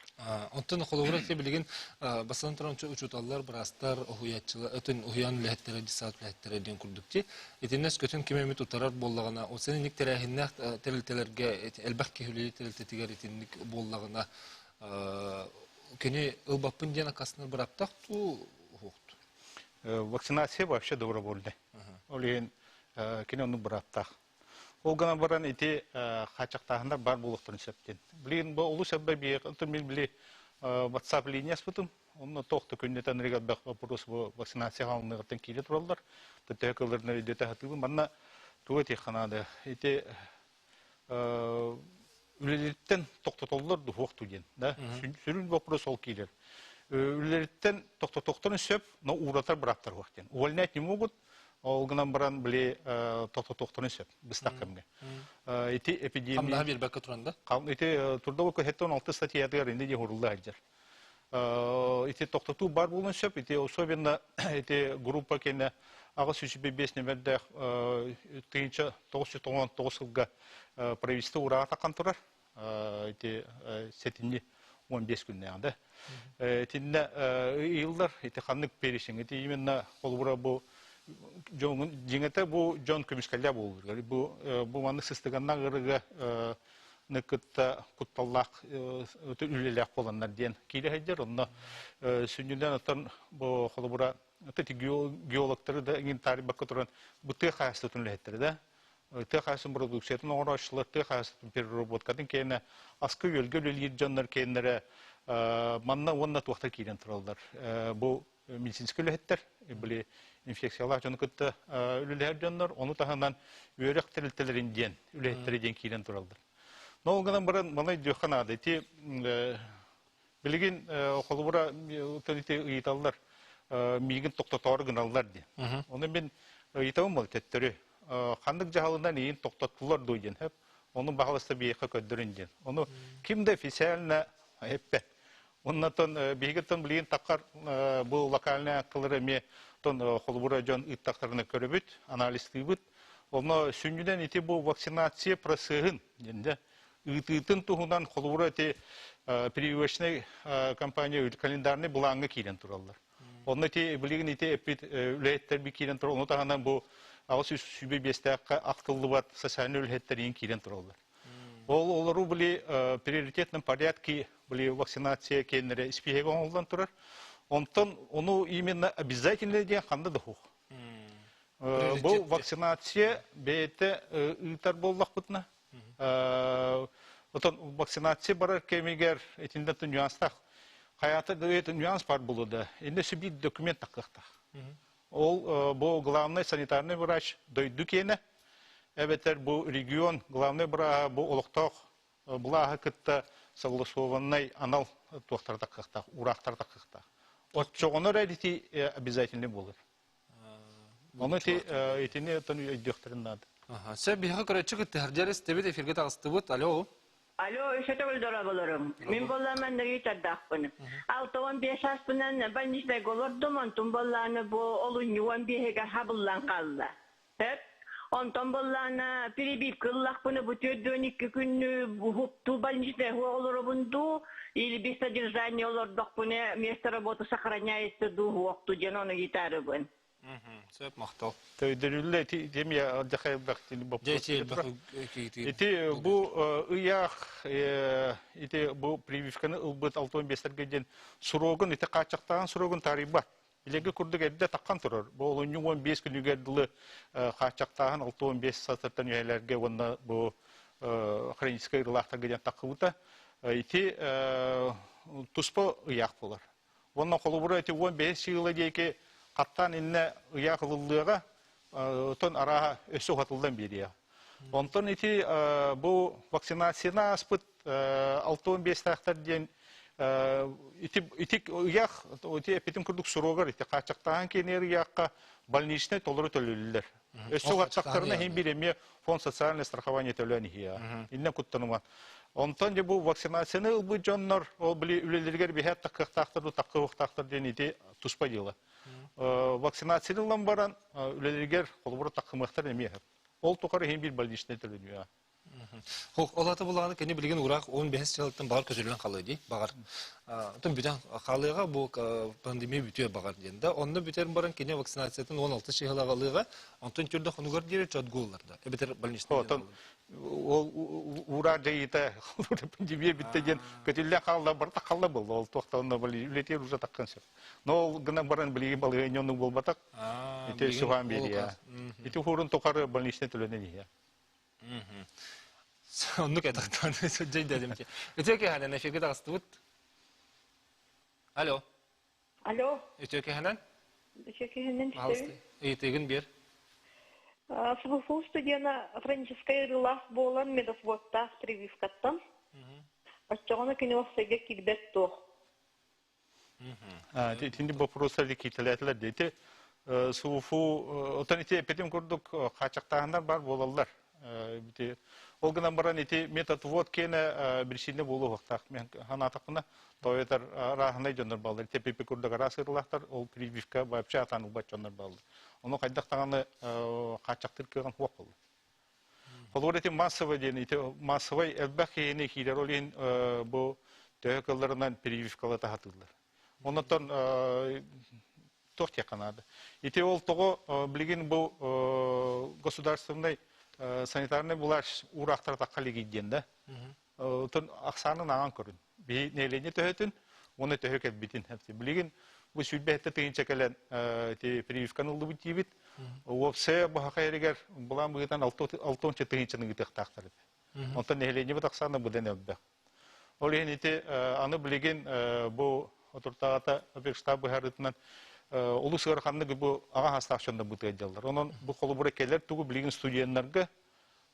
Оттон холобура ити билигин бастатан туран учууталлар, быраастар, уһуйааччылар, өтүн уһуйаан үлэһиттэрэ, десант үлэһиттэрэ диэн курдук ти. Итиннэ өскөтүн ким эмит утарар буоллаҕына, ол сен инник тэрээһиннээх тэрилтэлэргэ элбэх киһи үлэлиир тэрилтэтигэр итинник буоллаҕына, кини ылбаппын диэн аккаастанар бырааптаах дуу, уһуохту? Вакцинация вообще добровольная. Ол иһин кини оннук бырааптаах. Ол гынан баран ити хааччахтааһыннар баар буолуохтарын сөп диэн. Билигин бу олус элбэх биһиэхэ оттон мин били WhatsApp линия аспытым. Онно туох да күннэтэн элбэх вопрос бу вакцинация хаалыныгыттан киирэ тураллар. Төһө кылларына өйдөтө сатыыбын. Манна тугу этиэххэ наада? Ити үлэлэриттэн тохтотоллор дуһуох ту диэн. Да? Сүрүн вопрос ол киирэр. Үлэлэриттэн тохтотуохтарын сөп, но ууратар бырааптар суох диэн. Увольнять не могут, Ол гынан баран, били, тохтотуохтарын сөп, быстах кэмҥэ. Ити эпидемия... Хамнаһы биэрбэккэ туран да? Ити трудовой кодекстан 16 статьятыгар инде дьуһурулла сылдьар. Ити тохтотуу бар буолуон сөп, ити особенно ити группа кэннэ 805 нөмердээх 1999 сылга правительство урааҕа таххан турар. Ити сэтинньи 15 күннээҕи да. Итиннэ ыйыллар, ити ханнык перечень, ити именно холобура бу дьоҥун дьиҥэтэ бу дьон көмүскэллээх буолуутугар бу бу маннык сыстыганнаах ыарыыга кытта кутталлаах үлэлээх буоланнар диэн киирэ сылдьар. Онно сүнньүнэн оттон бу холобура геологтары да иҥин таарыйбакка туран бу тыа хаһаайыстыбатын үлэһиттэрэ да тыа хаһаайыстыбатын продукциятын оҥорооччулар, тыа хаһаайыстыбатын переработкатын киэнэ, аска-үөлгэ үлэлиир дьоннор киэннэрэ манна уонна туохтар киирэн тураллар. Бу медицинскэй үлэһиттэр, били инфекциялаах дьону кытта үлэлэһэр дьоннор, ону таһынан үөрэх тэрилтэлэрин диэн үлэһиттэрэ диэн киирэн тураллар. Но ол гынан баран маны өйдүөххэ наада. Ити билигин холобура ити ыйыталлар миигин тохтотоору гыналлар диэн. Ону мин ыйытабын буол төттөрү. Ханнык дьаһалынан иин тохтоттулар дуу диэн. Ону баһалыста биһиэхэ көрдөрүн диэн. Ону ким да официально эппэт. Оннотон биһигиттэн билигин таххар бу локальный аккалары эмиэ тон холобура дьон ыыттахтарына көрөбүт, анализтыыбыт. Онно сүнньүнэн ити бу вакцинация процеһын диэн ыытыытын туһунан холобура ити прививочнай компания календарный былааҥҥа киирэн тураллар. Онно ити билигин ити эппит үлэһиттэр би киирэн турар. Ону таһынан бу 825-тээххэ ахтыллыбат социальный үлэһиттэр иин киирэн тураллар. Ол олору били приоритетном порядке били вакцинация киэннэрэ испииһэгэ оҥоһуллан турар. Онтон ону именно обязательно диэн ханна да суох. Бу вакцинация бэйэтэ ыытар буоллахпытына, отон вакцинация барар кэмигэр итиннэ нюанстаах хайата да нюанс бар буолуо да, инне биир документ таххыахтаах. Ол бу главный санитарный врач дойду киэнэ, эбэтэр бу регион главный бырааһа бу олохтоох былааһы кытта согласованнай анал туохтара таххыахтаах, уураахтара таххыахтаах. Оччоҕуна эрэ ити обязательный буолар. Ону ити итини оттон өйдүөхтэрин наада. Сөп биһиэхэ көрөөччү кыттыһар дьэрис тебит эфиргэ таҕыстыбыт. Алло. Алло, өссө төгүл дорооболорум. Мин буоллааман нөрүү тардаахпын. 65 сааспынан больничнайга олордум, онтум буоллааны бу олунньу 15-гэр хабыллан хаалла. Сөп. Онтон буоллаана перебивка ыллахпына бу 42 күннү уһуктуу больничнай олоробун дуу, или без содержания олордохпуна место работы сохраняется дуу уһуохту диэн ону гитарыбын. Сөп, махтал. Төйдөрүллэ ити демия алдьахайбах вопрос. Ити бу ыйаах ити бу прививканы ылбыт 65 диэн срогун ити хааччахтаан срогун таарыйбат. Билэргэ курдук эрдэ таххан турар. Бу олунньу 15 күнүгэр дылы хааччахтааһын 65 сатыртан үһэлэргэ уонна бу хроническай ыарыылаахтарга диэн таххыбыта. Ити туспа ыйаах буолар. Уонна холобура ити 15 сыла диэки хаттаан иннэ ыйаах ылыллыаҕа, отон арааһа өссө уһатыллан биэриэҕэ. Онтон ити бу вакцинацияны ааспыт 65-тээхтэр диэн ити ити ыйаах ити эппитим курдук суруогар ити хааччахтааһын киэнигэр ыйаахха больничнай толору төлүүллэр. Өссө угаттахтарына иһин биир эмиэ фонд социальное страхование төлөөн иһиэ. Иннэ куттаныман. Онтон дьэ бу вакцинацияны ылбыт дьоннор ол били үлэлэригэр биһээт таккыахтаахтар ду таккыахтаахтар диэн ити туспа дьыала. Вакцинацияны ылан баран үлэлэригэр холобура таккымыахтар эмиэ. Ол тухары иһин биир больничный төлөнүө. Ол ата булааны кини билигин ураах 15 сылтан баҕар көтүллэн халыа дии баҕар. Отон бүтэн халыаҕа бу пандемия бүтүө баҕар диэн да. Онно бүтэрин баран кини вакцинациятын 16 чыһылаҕа ылыаҕа, онтон түрдэ хонугар диэри чотгууллар да. Эбэтэр больничный. Отон ол уураа дьайыыта пандемия бүттэ диэн көтүллэн хаалла барыта халла буолла. Ол туохта онно үлэтигэр уже таххан сөп. Но ол гынан баран билигин балаһыанньа оннук буолбатах. Ити суһаан биэриэ. Ити хуурун тухары больничный төлөнөн иһиэ. Оннук этахтан сылдьай дедим. Үтүө киэһэнэн эфиргэ таҕыстыбыт. Алло. Алло. Үтүө киэһэнэн. Үтүө киэһэнэн Пожалуйста. Ыйытыгын биэр. СВФУ студена хроническай ыарыылаах буолан медосводтаах прививкаттан. Оччоҕуна кини уопсайга киирбэт туох. Итинник боппуруостар кииртэлээтилэр дии. Ити СУФУ оттон ити эппитим курдук хааччахтааһыннар баар буолаллар. Ити ол гынан баран ити метод киэнэ биричиинэ буолуохтаах. Мен санаатахпына, тоҕо арааһынай дьоннор бааллар. Ити эппиппит курдук араас ыарыылаахтар, ол прививка вообще атаан ылбат дьоннор бааллар. Ону хайдах даҕаны хааччахтыыр кыаҕын суох буолла. Холобур ити массовый диэн ити массовай элбэх киһини киирэр ол иһин бу төһө кылларынан прививкалата сатыыллар. Оннотон туох диэххэ наада. Ити ол тоҕо билигин бу государственный санитарный былаас уураахтара тахха илигий диэн да. Отон ахсаанын ааҕан көрүн. Биһи нэһилиэнньэ төһөтүн уонна төһө кэлбитин. Билигин бу 27 тыһыынча кэлэн ити прививканы ыллыбыт диибит. Уопсайа баһаха эригэр былаан быһыытынан 6 тыһыынчаны ыытыахтаахтар этэ. Онтон нэһилиэнньэбит ахсаана быдан элбэх. Ол иһин ити аны билигин бу отуртаҕата оперштаб быһаарыытынан олус ыараханнык бу аҕа саастаах дьоннор бытыа дьаллар. Онон бу холобура кэлэр тугу билигин студеннарга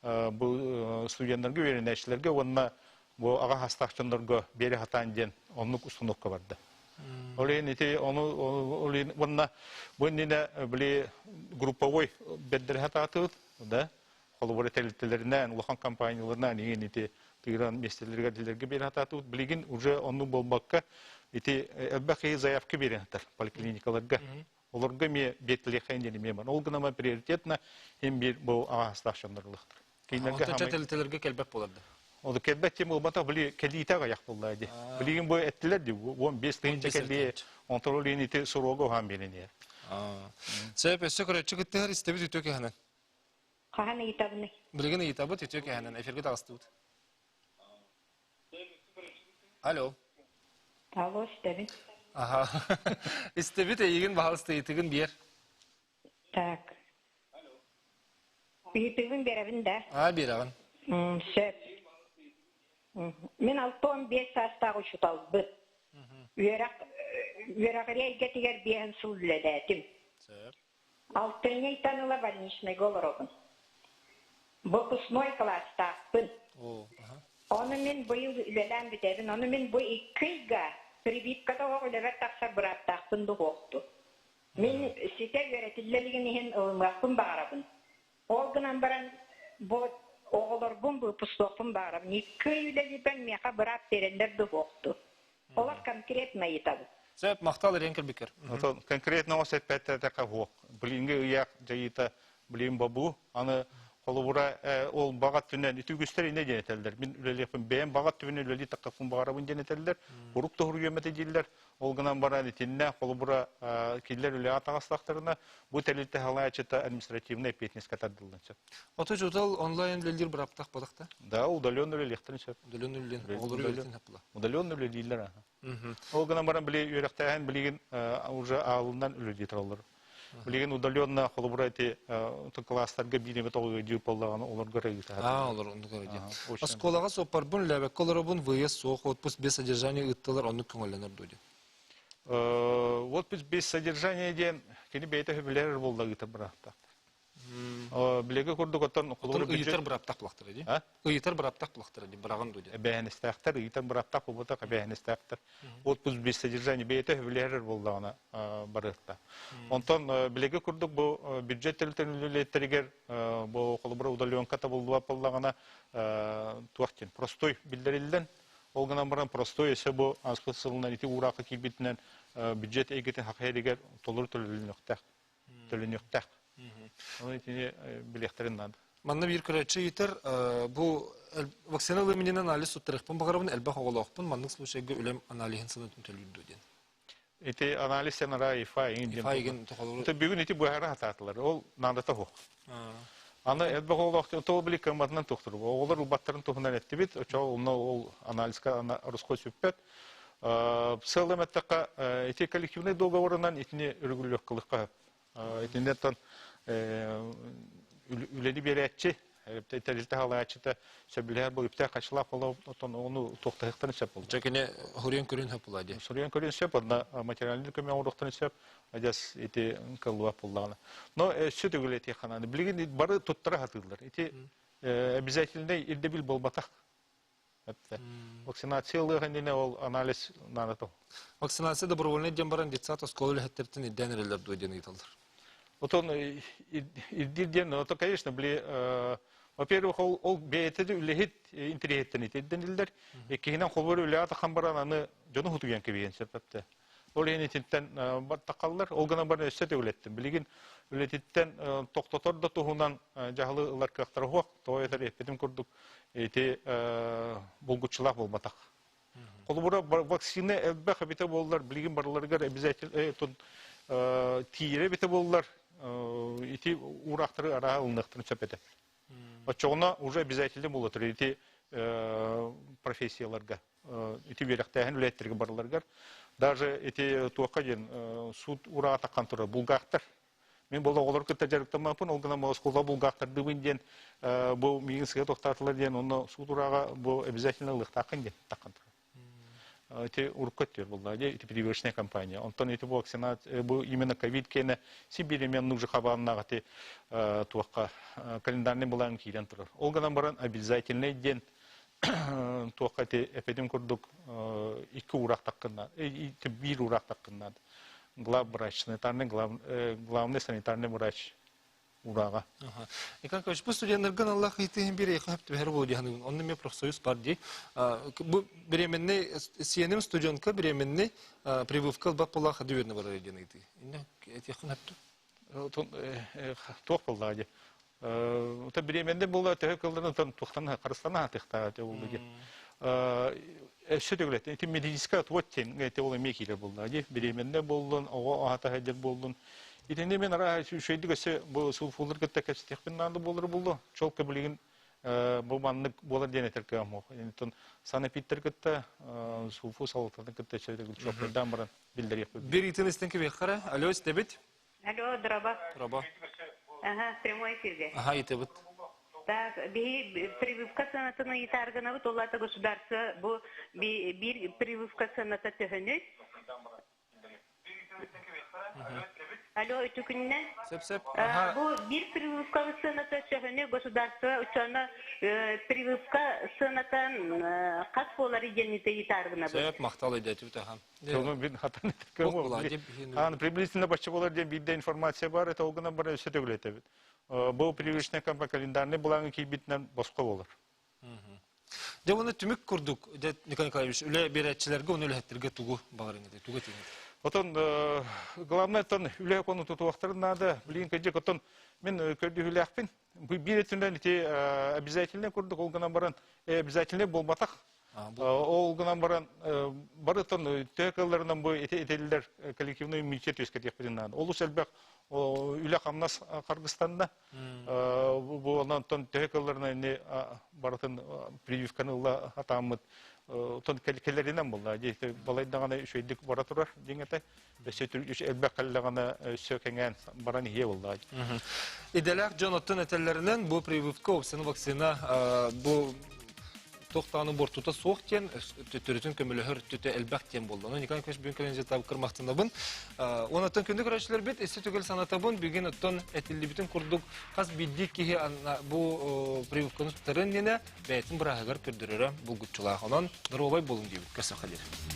бу студеннарга үөрэнээччилэргэ уонна бу аҕа саастаах дьоннорго биэрэ сатаан диэн оннук установка барда. Ол иһин ити ону ол иһин уонна бу иннинэ били групповой бэрдэрэ сатаатыбыт да холобура тэрилтэлэринэн улахан компанияларынан иҥин ити тыыран миэстэлэригэр дилэргэ биэрэ сатаатыбыт. Билигин уже оннук буолбакка ити элбэх киһи заявка биэрэн сатар поликлиникаларга. Олорго эмиэ биэртэлиэххэйин диэн эмиэ бар. Ол гынан приоритетно им биир бу аҕаһастаах дьоннор ылыахтар. Кинилэргэ Онтон тэрилтэлэргэ кэлбэт буолар да. Ол кэлбэт тем буолбатах били кэлиитэ аҕыйах буолла дии. Билигин бу эттилэр дии 15 тыһыынча кэлии онтон ол иһин ити суруога уһаан биэрэн Сөп, өссө көрөөччү кыттыһар истэбит үтүө кэһэнэн. Хаһан ыйытабыный? Билигин ыйытабыт үтүө кэһэнэн эфиргэ таҕыстыбыт. Алло. Алло, истэбин. Аха. Истэбит эйигин баһалыста ыйытыгын биэр. Так. Ыйытыыбын биэрэбин да? Аа, биэрэҕин. Сөп. Мин 65 саастаах учууталбын. Үөрэх үөрэҕирии эйгэтигэр биэһин сыл үлэлээтим. Сөп. Алтынньы ыйтан ыла больничнайга олоробун. Выпускной кылаастаахпын. Ону мин быйыл үлэлээн бүтэбин. Ону мин бу икки ыйга прививката оһох үлэбэр тахсар бырааптаахпын дуһуохту. Мин ситэ үөрэтиллэ илигин иһин ылыныахпын баҕарабын. Ол гынан баран бу оҕолорбун выпускуохпун баҕарабын. Икки ый үлэлиирбэр миэхэ быраап биэрэллэр дуһуохту. Олор конкретно ыйытабын. Сөп, махтал эрэн кэлбиккэр. Отон конкретно оҕо сеппэттэтэхэ суох. Билиҥҥи ыйаах дьайыыта билим бобуу. Аны холобура ол баҕа өттүнэн үтүгүстэр инэ диэн этэллэр. Мин үлэлиэхпин бэйэм баҕа өттүбүнэн үлэлии таххаппын баҕарабын диэн этэллэр. Урук тоһуруйуом этэ дииллэр. Ол гынан баран итиннэ холобура кинилэр үлэҕэ таҕыстахтарына бу тэрилтэ салайааччыта административнай эппиэтинэскэ тардыллан сөп. Ото учуутал онлайн үлэлиир бырааптаах буолахта? Да, удаленно үлэлиэхтэрин сөп. Удаленно үлэлиэн, оҕолору үөрэтин хаппыла. Удаленно үлэлииллэр аха. Ол гынан баран били үөрэхтээһин билигин уже аалынан үлэлии тураллар. Билигин удаленно холобура ити кылаастарга биир эмэ тоҕуга дьип буоллаҕына олорго ыытар. Аа, олор оннук эрэ Оскуолаҕа суоппарбын үлээбэккэ олоробун, выезд суох, отпуск без содержания ыыттылар, оннук көҥүллэнэр дуо диэн. Отпуск без содержания диэн кини бэйэтэ сөбүлэһэр буолла ыытар бырааттаах. Билиги курдук оттон холобура ыйытар бырааптаах булахтара дии. Ыйытар бырааптаах булахтара дии, быраҕын дуо диэн. Эбээһинэстээхтэр, ыйытар бырааптаах буолбатах эбээһинэстээхтэр. Отпуск без содержания бэйэтэ сөбүлэһэр буоллаҕына барыахта. Онтон билиги курдук бу бюджет тэрилтэлэрин үлэлиэттэригэр бу холобура удаленка табыллыбат буоллаҕына туох диэн простой биллэриллэн ол гынан баран простой өссө бу ааспыт сылынан ити уураахха киирбитинэн бюджет эйгэтин хахайарыгар толору төлөнүөхтээх төлөнүөхтээх. Ону итини билиэхтэрин наада. Манна биир көрөөччү ыйытар, бу вакцина ылыминин анализ туттарыахпын баҕарабын, элбэх оҕолоохпун, маннык случайга үлэм аналиһын сылын төлүүр дуо диэн. Ити анализ сен ара ИФА иҥин диэн. ИФА игин тохолору. Бүгүн ити быһара хатаатылар. Ол наадата суох. Аны элбэх оҕолоох тоҕо били кыамматынан туохтур. Оҕолор ылбаттарын туһунан эттибит. Очо онно ол анализка русской сүппэт. Сыалым эттэххэ, ити коллективный договорынан итини өрүгүлүөх кылыкка Итиннэн үлэни биэрээччи, тэрилтэ халааччыта сөбүлэһэр бу үптээх хачылаах боло отон ону туохтаһыктарын сөп болду. Чэ кини хуруйан көрүн сөп була дии. Суруйан көрүн сөп, онно материальный көмө оҥоруохтарын сөп, адьас ити кыллыбат буллаҕына. Но өссө төгүл этиэх ханааны. Билигин бары туттара сатыыллар. Ити обязательный ирдэбил буолбатах. Вакцинация ылыах иннинэ ол анализ наадата. Вакцинация добровольный диэн баран детсад оскуола үлэһиттэриттэн ирдээн эрэллэр дуо диэн ыйыталлар. Отон ирдиир диэн, это, конечно, били, во-первых, ол, ол бэйэтэ да үлэһит интэриэһиттэн ирдэниллэр. Иккиһинэн, холбор үлэҕэ тахан баран аны дьону хутуйан кэбиһиэн сөп эптэ. Ол иһин итинтэн тахаллар. Ол гынан баран өссө да үлэттим. Билигин үлэтиттэн тохтотор да туһунан дьаһалы ылар кыахтара суох. Тоҕо этэр эппитим курдук ити булгуччулаах буолбатах. Холобура, вакцина элбэх эбитэ буоллар, билигин барыларыгар обязательно тиийэрэ эбитэ буоллар, ити уураахтары арааһа ылыныахтарын сөп этэ. Оччоҕуна уже обязательно буолар ити профессияларга. Ити үөрэхтээһин үлэһиттэргэ барыларыгар даже ити туохха диэн суут ураатаххан турар булгаахтар мин бұл оҕолор кытта дьарыктаммаппын ол гынан оскуола булгаахтардыбын диэн бу миигин сыа тохтаатылар диэн онно суут урааҕа бу обязательно ылыахтааххын диэн таххан турар ити урукку өттүгэр буолла ди ити прививочная компания онтон ити бу вакцинация бу именно ковид кэнэ сибиримен нужы хабааннаах ити туохха календарный былаан киирэн турар ол гынан баран обязательный диэн туохха ити эппитим курдук икки уураах таккынна биир уураах таккыннаат главврач санитарный главный санитарный врач урааҕа Николай Николаевич, бу студеннаргын Аллах ыйтыһын бир эйхэ хөптүбэһэр буолу диһаныгын. Онно мен профсоюз бар дии. Бу беременный сиэним студентка беременный прививка ылбат буолаах дүөрнэ барар диэн ыйтыы. Инне этиэххин хөптү? Туох буоллаҕа дии. Ота бириэмэннэ буолла төһө кылларын туохтан харыстана атыхтаа болду ди. Өссө төгүлэт ити медицинская отвод тен эти ол эмиэ киирэр буолла ди. Бириэмэннэ боллун, оҕо аһата сылдьар боллун. Итинни мен ара үчүгэйдик өссө бу сулфулар кытта кэпсэтиэхпин наада буолар булду. Чолка билигин бу маннык буолар диэн этэр кыам ох. Интон санэпиттер кытта сулфу салалтатын кытта чөйдөгүл чоппайдаан баран биллэриэхпит. Бир итин истен кебеххара. Алло, истебит. Алло, драба. Драба. Ага, прямой эфирге. Аха, ыйытабыт. Так, биһи прививка сыанатын ыйытааргынабыт, ол аата государство бу биир прививка сыаната төһөнүй? Алло, үтүкүннэ. Сөп-сөп. Бу биир прививка сыаната төһөнүй государство учуона прививка сыаната хас буолар диэн ыйытааргынабыт. Сөп, махтал өйдөтүбүт аха. Оны бин хатан Ан приблизительно бачча болар диэн биирдэ информация бар, это ол гынан бар өссө төгүлөтөбүт. Бу прививочная компания календарный былааҥы киирбитинэн босхо болар. Дьэ уонна түмүк курдук, дьэ Николай Николаевич, үлэ биэрээччилэргэ уонна үлэһиттэргэ тугу баҕарыҥ этэ, тугу этиҥ Отон главное оттон үлэ кону тутуохтарын наада. Билигин кырдьык оттон мин көрдүһүүлээхпин. Биир өттүнэн ити обязательный курдук ол гынан баран обязательный буолбатах. Ол гынан баран барытын төһө кылларынан бу этиллэр коллективный иммунитет үөскэтиэхпитин наада. Олус элбэх үлэ-хамнас харгыстанна. Бу онон төһө кылларынан ини барытын прививканы ыла атааммыт тон кэлэринэн буолла. Балайдаҕына үчүгэйдик бара турар диэн этэ. Өссө элбэх кэллэҕинэ өссө кэҥээн баран иһиэ буолла. Идэлээх дьон оттон этэллэринэн бу прививка опсаны вакцина бу туох даҕаны буортута суох диэн төттөрүтүн көмөлөһөр өттүтэ элбэх диэн буолла. Ону Николай Николаевич бүгүн кэлэн дьиэ кырмахтанабын. Онон күндү көрөөччүлэрбит өссө түгэл санатабын бүгүн оттон этиллибитин курдук хас биирдии киһи бу прививканы туттарын иннинэ бэйэтин бырааһыгар көрдөрөрө булгуччулаах. Онон доруобай буолуҥ диибит. Көрсөххө диэри.